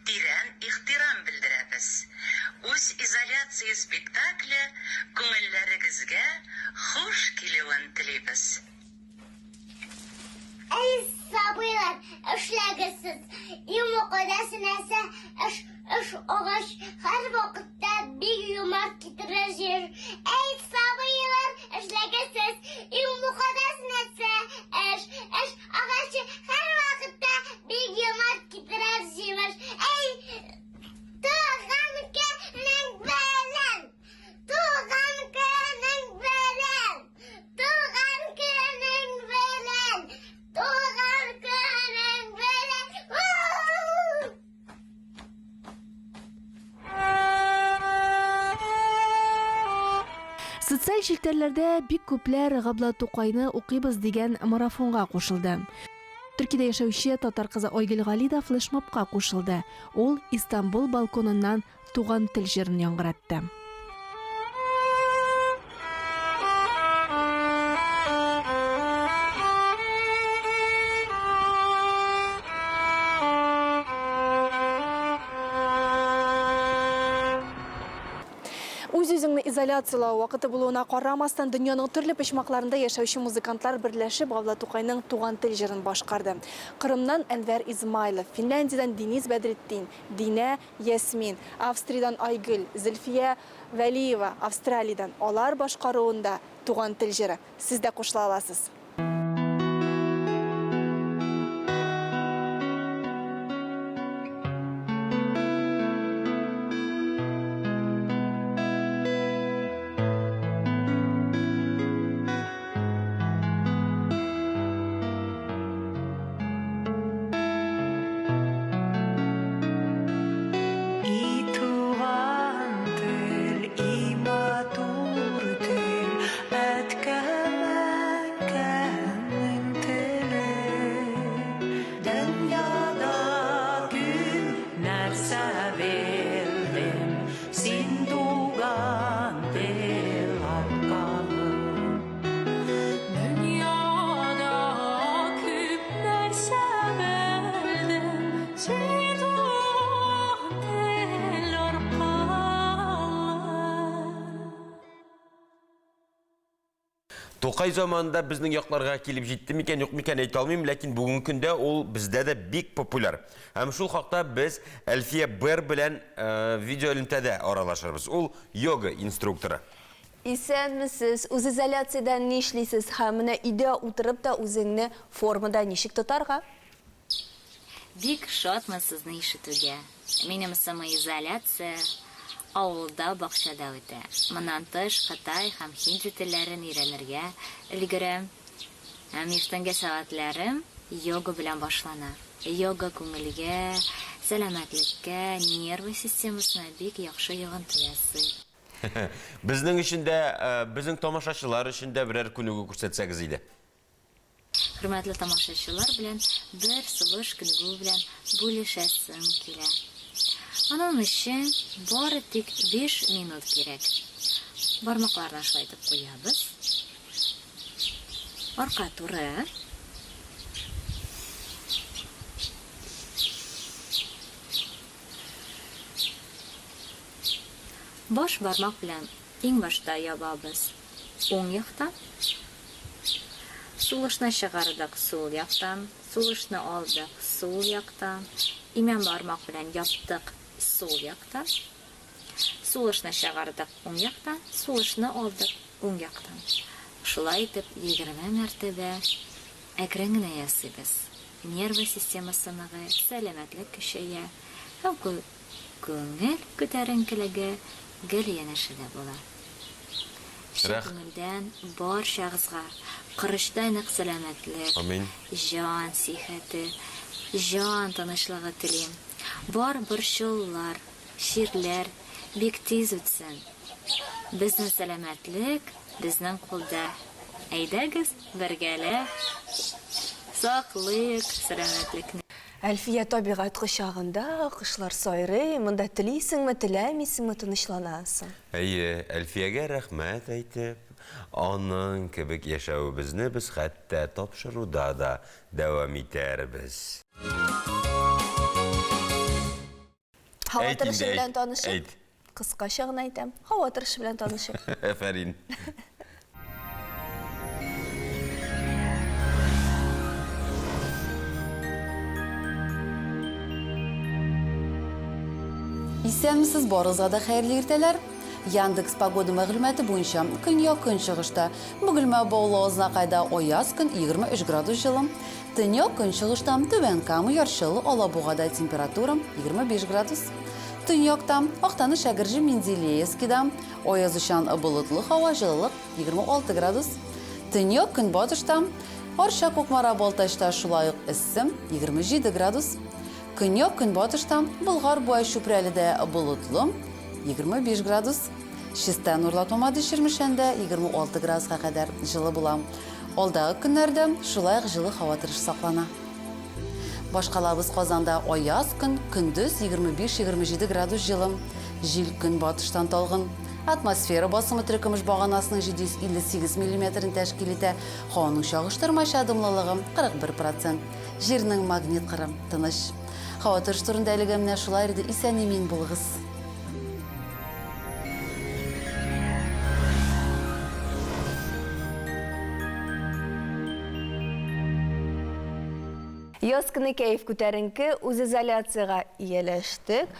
тирән ихтирам белдерәбез. Үзизоляция спектакле күңелләрегезгә хуш килүен телибез. Әй, сабыйлар, эшләгез сез. Иң мөкатдәс нәрсә, эш, эш агач һәрвакытта бик юмарт китерә җир. Әй, сабыйлар, эшләгез сез. Иң мөкатдәс нәрсә, эш, эш агачы һәрвакытта бик юмарт китерә җимеш. Әй, туган көнең белән! Туган көнең белән! Туган көнең белән! Туган көнең белән! Социаль челтәрләрдә бик күпләр Габдулла Тукайны укыйбыз дигән марафонга кушылды. Төркиядә яшәүче татар кызы Айгөл Гали да флешмобка кушылды. Ул Истанбул балконыннан Туган тел җырын яңгыратты. Үз-үзеңне изоляцияләү вакыты булуына карамастан, дөньяның төрле почмакларында яшәүче музыкантлар берләшеп Габдулла Тукайның Туган тел җырын башкарды. Кырымнан Әнвәр Измайлов, Финляндиядән Денис Бәдретдин, Динә Ясмин, Австриядән Айгөл, Зөлфия Вәлиева, Австралиядән, алар башкаруында Туган тел җыры. Сез дә кушыла аласыз. И туган тел, и матур тел, әткәм-әнкәмнең теле. Дөньяда күп нәрсә белдем, син туган тел аркылы. Дөньяда күп нәрсә белдем, син туган тел аркылы. Тукай заманында безнең якларга килеп җитте микән, юк микән әйтә алмыйм, ләкин бүгенге көндә ул бездә дә бик популяр. Һәм шул хакта без Әлфия Бер белән видеоэлемтәдә аралашырбыз. Ул йога инструкторы. Исәнмесез! Үзизоляциядә нишлисез һәм менә өйдә утырып та үзеңне формада ничек тотарга? Бик шатмын сезне ишетүгә. Минем самоизоляция авылда бакчада үтә. Моннан тыш, кытай һәм һинди телләрен өйрәнергә өлгерәм. Һәм иртәнге сәгатьләрем йога белән башлана. Йога күңелгә, сәламәтлеккә, нервы системасына бик яхшы йогынты ясый. Безнең өчен дә, безнең тамашачылар өчен дә берәр күнегү күрсәтсәгез иде. Хөрмәтле тамашачылар белән бер сулыш күнегү белән бүлешәсем килә. Аның өчен бары тик биш минут кирәк. Бармакларны шулай итеп куябыз. Арка туры. Баш бармак белән иң башта ябабыз уң яктан. Сулышны чыгардык сул яктан, сулышны алдык сул яктан, имән бармак белән яптык сул яктан. Сулышны чыгардык уң яктан, сулышны алдык. уң яктан. Шулай итеп 20 мәртәбә әкрен генә ясыйбыз. Нервы системасы ныгый, сәламәтлек көчәя һәм күңел күтәренкелеге гел янәшәдә була. Чын күңелдән барчагызга корычтай нык сәламәтлек, Амин. җан сихәте, җан тынычлыгы телим. Бар борчылулар, чирләр бик тиз үтсен. Безнең сәламәтлек безнең кулда. Әйдәгез, бергәләп саклыйк сәламәтлекне. Әлфия табигать кочагында, кошлар сайрый, монда телисеңме, теләмисеңме, тынычланасың. Әйе, Әлфиягә рәхмәт әйтеп, аның кебек яшәвебезне без хәтта тапшыруда да дәвам итәрбез. Һава Әйт торышы инде, белән әйт, танышып. әйт. Кыскача гына әйтәм. Һава торышы белән танышып. Афәрин. Исәнмесез, барыгызга да хәерле иртәләр. Яндекс Погода мәгълүматы буенча, көньяк-көнчыгышта, Бөгелмә, Баулы, Азнакайда аяз көн, 23 градус җылы. Төньяк-көнчыгышта, Түбән Кама, Яр Чаллы, Алабугада температура 25 градус. Төньякта, Актаныш, Әгерҗе, Менделеевскида аязучан болытлы һава, җылылык 26 градус. Төньяк-көнбатышта, Арча, Кукмара, Балтачта шулай ук эссе, 27 градус. Көньяк-көнбатышта, Болгар, Буа, Чүпрәледә болытлы, 25 градус. Чистай, Нурлат, Мамадыш, Чирмешәндә 26 градуска кадәр җылы була. Алдагы көннәрдә шулай ук җылы һава торышы саклана. Башкалабыз Казанда аяз көн, көндез 25-27 градус җылы. Җил көнбатыштан талгын. Атмосфера басымы терекөмеш баганасының 758 миллиметрын тәшкил итә. Һаваның чагыштырмача дымлылыгы 41 процент. Җирнең магнит кыры тыныч. Һава торышы турында әлегә менә шулай иде. Исән-имин булыгыз. Яз көне кәеф күтәренке, үзизоляциягә ияләштек.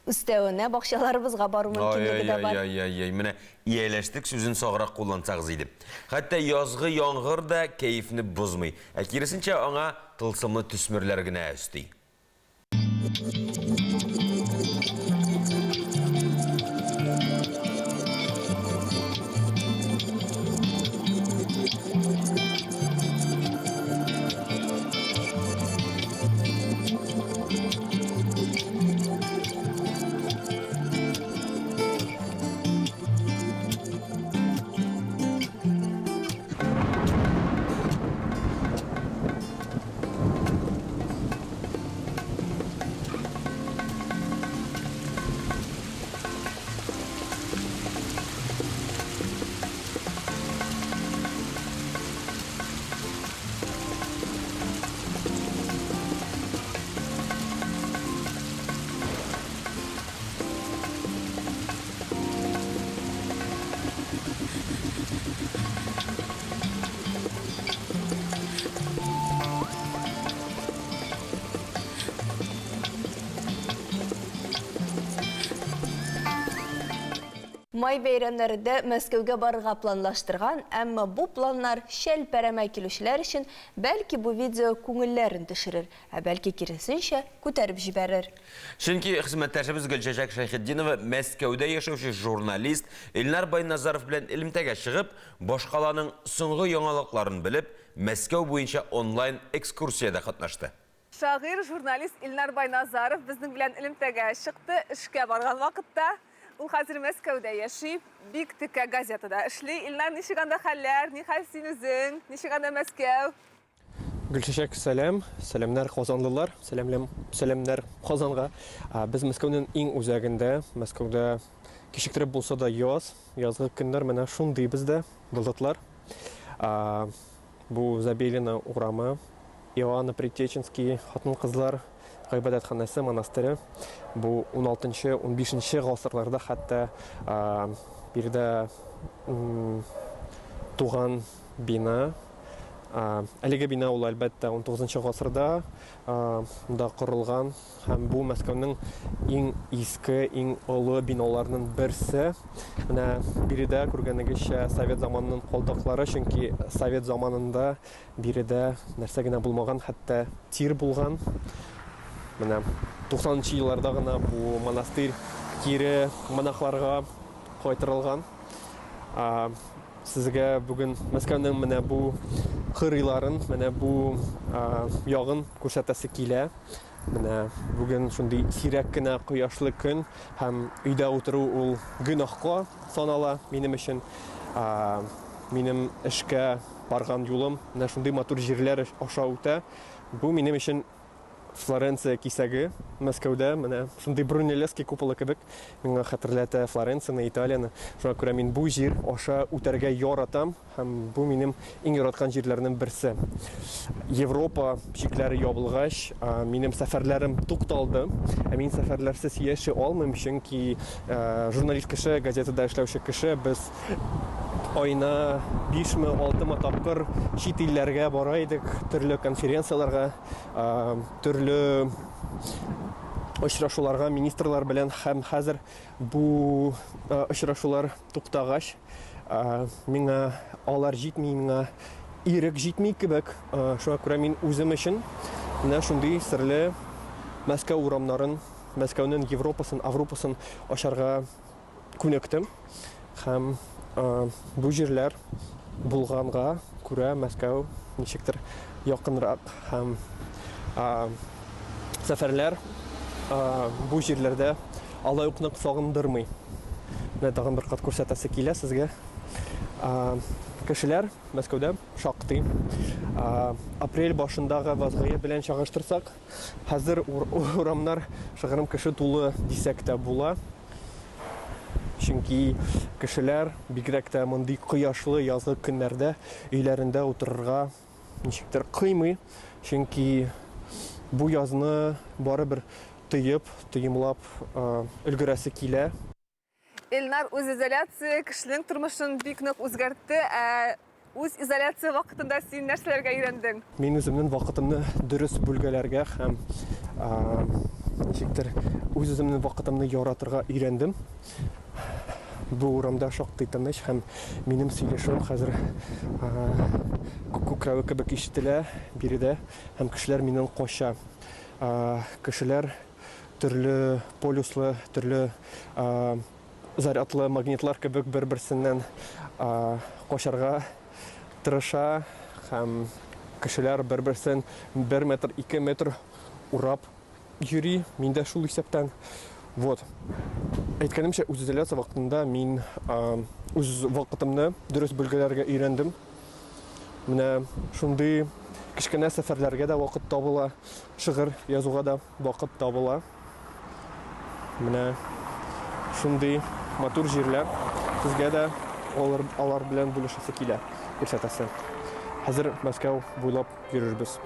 Өстәвенә бакчаларыбызга бару мөмкинлеге дә бар. Ай-яй-яй-яй, менә ияләштек сүзен саграк куллансагыз иде. Хәтта язгы яңгыр да кәефне бозмый, ә киресенчә аңа тылсымлы төсмерләр генә өсти. Май бәйрәмнәрендә Мәскәүгә барырга планлаштырган, әмма бу планнар чәлпәрәмә килүчеләр өчен бәлки бу видео күңелләрен төшерер, ә бәлки киресенчә, күтәреп җибәрер. Чөнки хезмәттәшебез Гөлчәчәк Шәйхетдинова Мәскәүдә яшәүче журналист Илнар Байназаров белән элемтәгә чыгып, башкаланың соңгы яңалыкларын белеп, Мәскәү буенча онлайн экскурсиядә катнашты. Шагыйрь, журналист Илнар Байназаров безнең белән элемтәгә чыкты. Эшкә барган вакытта. Ул хәзер Мәскәүдә яши, бик текә газетада эшли. Илнар, ничек анда хәлләр? Нихәл син үзең? Ничек анда Мәскәү? Гөлчәчәк, сәлам. Сәламнәр, казанлылар. Сәламләм, сәламнәр Казанга. Без Мәскәүнең иң үзәгендә. Мәскәүдә кичектереп булса да яз, язгы көннәр менә шундый бездә, болытлар. Бу Забелина урамы, Иоанна Предтеченский хатын-кызлар гыйбадәтханәсе, монастыре. Бу уналтынчы, унбишенче гасырларда хәтта биредә туган бина. Әлеге бина ул, әлбәттә, унтугызынчы гасырда да корылган һәм бу Мәскәүнең иң иске, иң олы биналарының берсе. Менә биредә күргәнегезчә совет заманының калдыклары, чөнки совет заманында биредә нәрсә генә булмаган, хәтта тир булган. Менә 90 нчы елларда гына бу монастырь кире монахларга кайтарылган. Сезгә бүген Мәскәүнең менә бу кырыйларын, менә бу ягын күрсәтәсе килә. Менә бүген шундый сирәк кенә кояшлы көн һәм өйдә утыру ул гөнаһка санала минем өчен. Минем эшкә барган юлым менә шундый матур җирләр аша үтә. Бу минем өчен Флоренция кисәге Мәскәүдә, менә шундый Брунеллески куполы кебек миңа хәтерләтә Флоренцияне, Италияне. Шуңа күрә мин бу җир аша үтәргә яратам һәм бу минем иң яраткан җирләрнең берсе. Европа чикләре ябылгач, минем сәфәрләрем тукталды. Ә мин сәфәрләрсез яши алмыйм, чөнки журналист кеше, газетада эшләүче кеше, без аена бишме, алтымы тапкыр чит илләргә бара идек, төрле конференцияләргә. төрле очрашуларга министрлар белән һәм хәзер бу очрашулар туктагач, миңа алар җитми, миңа ирек җитми кебек. Шуңа күрә мин үзем өчен менә шундый серле Мәскәү урамнарын, Мәскәүнең Европасын, Авропасын ачарга күнектем һәм бу җирләр булганга күрә Мәскәү ничектер якынрак һәм сәфәрләр бу җирләрдә алай ук нык сагындырмый. Менә тагын бер кат күрсәтәсе килә сезгә. Кешеләр Мәскәүдә шактый. Апрель башындагы вазгыять белән чагыштырсак, Хәзер урамнар шыгрым кеше тулы дисәк тә була. Чөнки кешеләр, бигрәк тә мондый кояшлы язгы көннәрдә өйләрендә утырырга ничектер кыймый. Чөнки бу язны барыбер тоеп, тоемлап өлгерәсе килә. Эльнар, үзизоляция кешенең тормышын бик нык үзгәртте. Ә үзизоляция вакытында син нәрсәләргә өйрәндең? Мин үземнең вакытымны дөрес бүлгәләргә һәм ничектер үз-үземнең вакытымны яратырга өйрәндем. Бу урамда шактый тыныч һәм минем сөйләшүем хәзер күк күкрәве кебек ишетелә биредә һәм кешеләр миннән кача. Кешеләр төрле полюслы, төрле зарядлы магнитлар кебек бер-берсеннән качарга тырыша һәм кешеләр бер-берсен бер метр, ике метр урап йөри. Мин дә шул исәптән. Вот. Әйткәнемчә, үзизоляция вакытында мин үз вакытымны дөрес бүлгәләргә өйрәндем. Менә шундый кечкенә сәфәрләргә дә вакыт табыла, шигырь язуга да вакыт табыла. Менә шундый матур җирләр. Сезгә дә алар, алар белән бүлешәсе килә, күрсәтәсе. Хәзер Мәскәү буйлап йөрербез.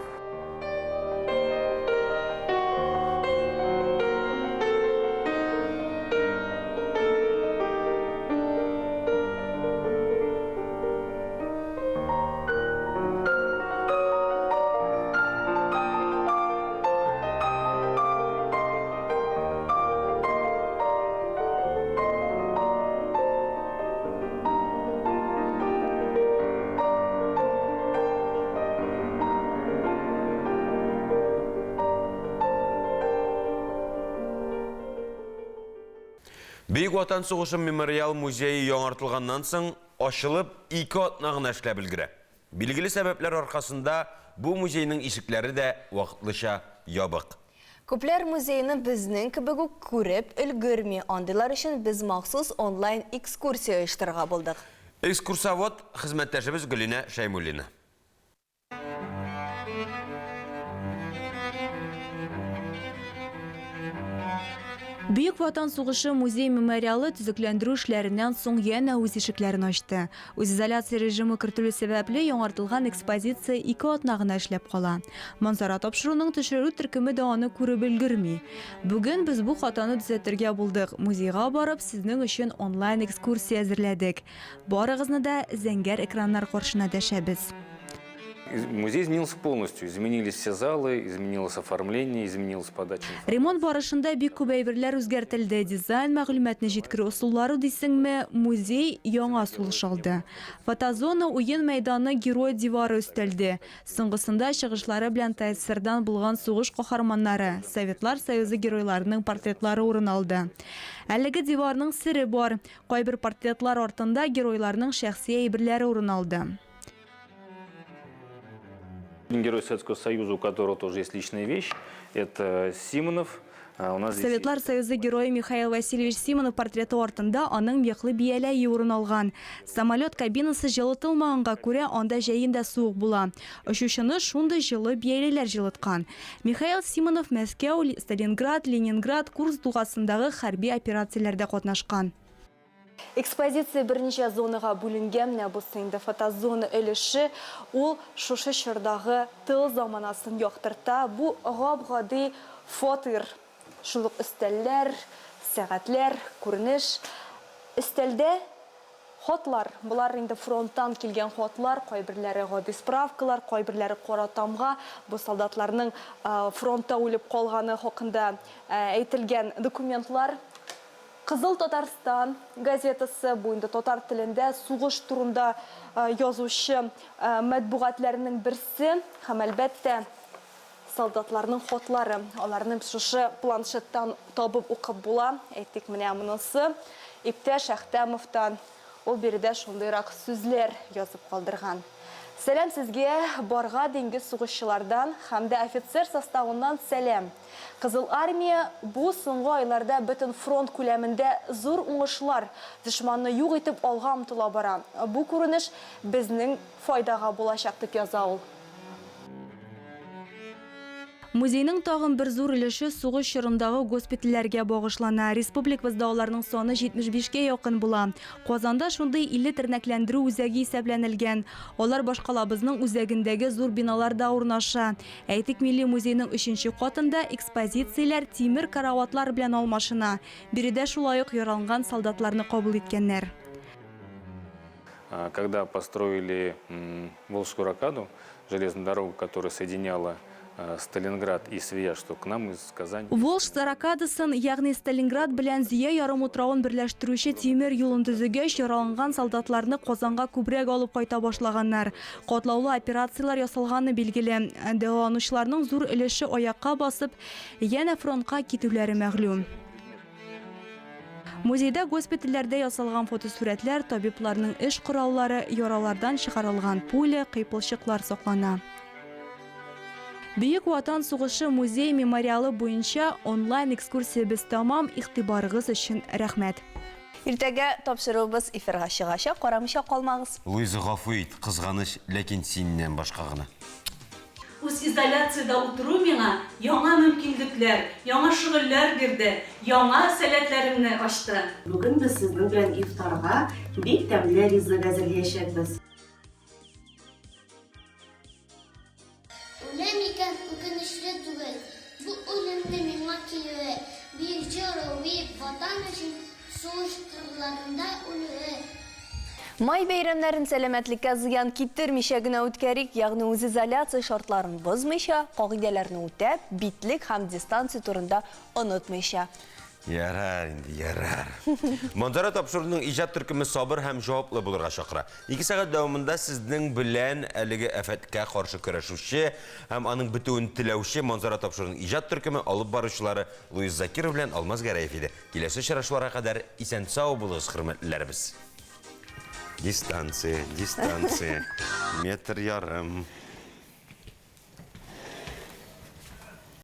Бөек Ватан сугышы мемориал музее яңартылганнан соң ачылып, ике атна гына эшләп өлгерә. Билгеле сәбәпләр аркасында бу музейның ишекләре дә вакытлыча ябык. Күпләр музейны безнең кебек үк күреп өлгерми. Андыйлар өчен без махсус онлайн экскурсия оештырырга булдык. Экскурсовод, хезмәттәшебез Гөлинә Шәймуллина. Бөек Ватан сугышы музей-мемориалы төзекләндерү эшләреннән соң янә үз ишекләрен ачты. Үзизоляция режимы кертелү сәбәпле, яңартылган экспозиция ике атна гына эшләп кала. Манзара тапшыруның төшерү төркеме дә аны күреп өлгерми. Бүген без бу хатаны төзәтергә булдык, музейга барып, сезнең өчен онлайн-экскурсия әзерләдек. Барыгызны да зәңгәр экраннар каршына дәшәбез. Музей изменился полностью. Изменились все залы, изменилось оформление, изменилась подача. Ремонт барышында бик күп әйберләр үзгәртелде, дизайн, мәгълүматны җиткерү ысуллары дисеңме, музей яңа сулыш алды. Фотозона, уен мәйданы, герой дивары өстәлде. Соңгысында чыгышлары белән ТАССРдан булган сугыш каһарманнары, Советлар Союзы геройларының портретлары урын алды. Әлеге диварның сере бар. Кайбер портретлар артында геройларның шәхси әйберләре урын алды. Герой Советского Союза, у которого тоже есть личная вещь, это Симонов. У нас здесь Советлар Союзы герое Михаил Васильевич Симонов портреты артында аның мехлы бияләе урын алган. Самолет кабинасы җылытылмаганга күрә, анда җәен дә суык була. Очучыны шундый җылы бияләйләр җылыткан. Михаил Симонов Мәскәү, Сталинград, Ленинград, Курск дугасындагы хәрби операцияләрдә катнашкан. Экспозиция берничә зонага бүленгән, менә бусы инде фотозона өлеше, ул шушы чордагы тыл заманасын яктырта. Бу гап-гади фатир. Шул ук өстәлләр, сәгатьләр, күренеш. Өстәлдә хатлар. Болар инде фронттан килгән хатлар, кайберләре гади справкалар, кайберләре кара тамга. Бу солдатларның фронтта үлеп калганы хакында әйтелгән документлар. Кызыл Татарстан газетасы, бу инде татар телендә сугыш турында язучы матбугатларның берсе һәм, әлбәттә, солдатларның хатлары. Аларны шушы планшеттан табып укып була. Әйтик, менә монысы иптәш Әхтәмовтан. Ул биредә шундыйрак сүзләр язып калдырган. Сәлам сезгә, барга диңгез сугышчылардан һәм дә офицер составыннан сәлам! Кызыл Армия бу соңгы айларда бөтен фронт күләмендә зур уңышлар, дошманны юк итеп алга омтыла бара. Бу күренеш безнең файдага булачак, дип яза ул. Музейның тагын бер зур өлеше сугыш чорындагы госпитальләргә багышлана. Республикабызда аларның саны 75 кә якын була. Казанда шундый 50 тернәкләндерү үзәге исәпләнелгән. Алар башкалабызның үзәгендәге зур биналарда урнаша. Әйтик, Милли музейның өченче катында экспозицияләр тимер караватлар белән алмашына. Биредә шулай ук яраланган солдатларны кабул иткәннәр. Когда построили Волжскую рокаду, железную дорогу, которая соединяла Сталинград и Свияжск, к нам из Казани. Волжск рокадасын, ягъни Сталинград белән Зөя ярымутравын берләштерүче тимер юлын төзегәч, яраланган солдатларны Казанга күбрәк алып кайта башлаганнар. Катлаулы операцияләр ясалганы билгеле. Дәваланучыларның зур өлеше аякка басып, янә фронтка китүләре мәгълүм. Музейда госпитальләрдә ясалган фотосурәтләр, табибларның эш кораллары, яралардан чыгарылган пуля, кыйпылчыклар саклана. Бөек Ватан сугышы музей-мемориалы буенча онлайн-экскурсиябез тәмам, игътибарыгыз өчен рәхмәт. Иртәгә тапшыруыбыз эфирга чыгачак, карамыйча калмагыз. Луиза, гафу ит, кызганыч, ләкин синнән башка гына. Үзизоляциядә утыру миңа яңа мөмкинлекләр, яңа шөгыльләр бирде, яңа сәләтләремне ачты. Бүген без сезнең белән ифтарга бик тәмле ризык әзерлиячәкбез. Үләм икән, үкенечле түгел, Бу үлемне миңа килүе, Бөек җыр бөек Ватан өчен Сугыш кырларында үлүе. Май бәйрәмнәрен сәламәтлеккә зыян китермичә генә үткәрик, ягъни үзизоляция шартларын бозмыйча, кагыйдәләрне үтәп, битлек һәм дистанция турында онытмыйча. Ярар инде, ярар. Манзара тапшыруының иҗат төркеме сабыр һәм җаваплы булырга чакыра. Ике сәгать дәвамында сезнең белән әлеге афәткә каршы көрәшүче һәм аның бетүен теләүче Манзара тапшыруының иҗат төркеме алып баручылары Луиз Закиров белән Алмаз Гәрәев иде. Киләсе очрашуларга кадәр исән-сау булыгыз, хөрмәтлеләребез. Дистанция, дистанция, метр ярым.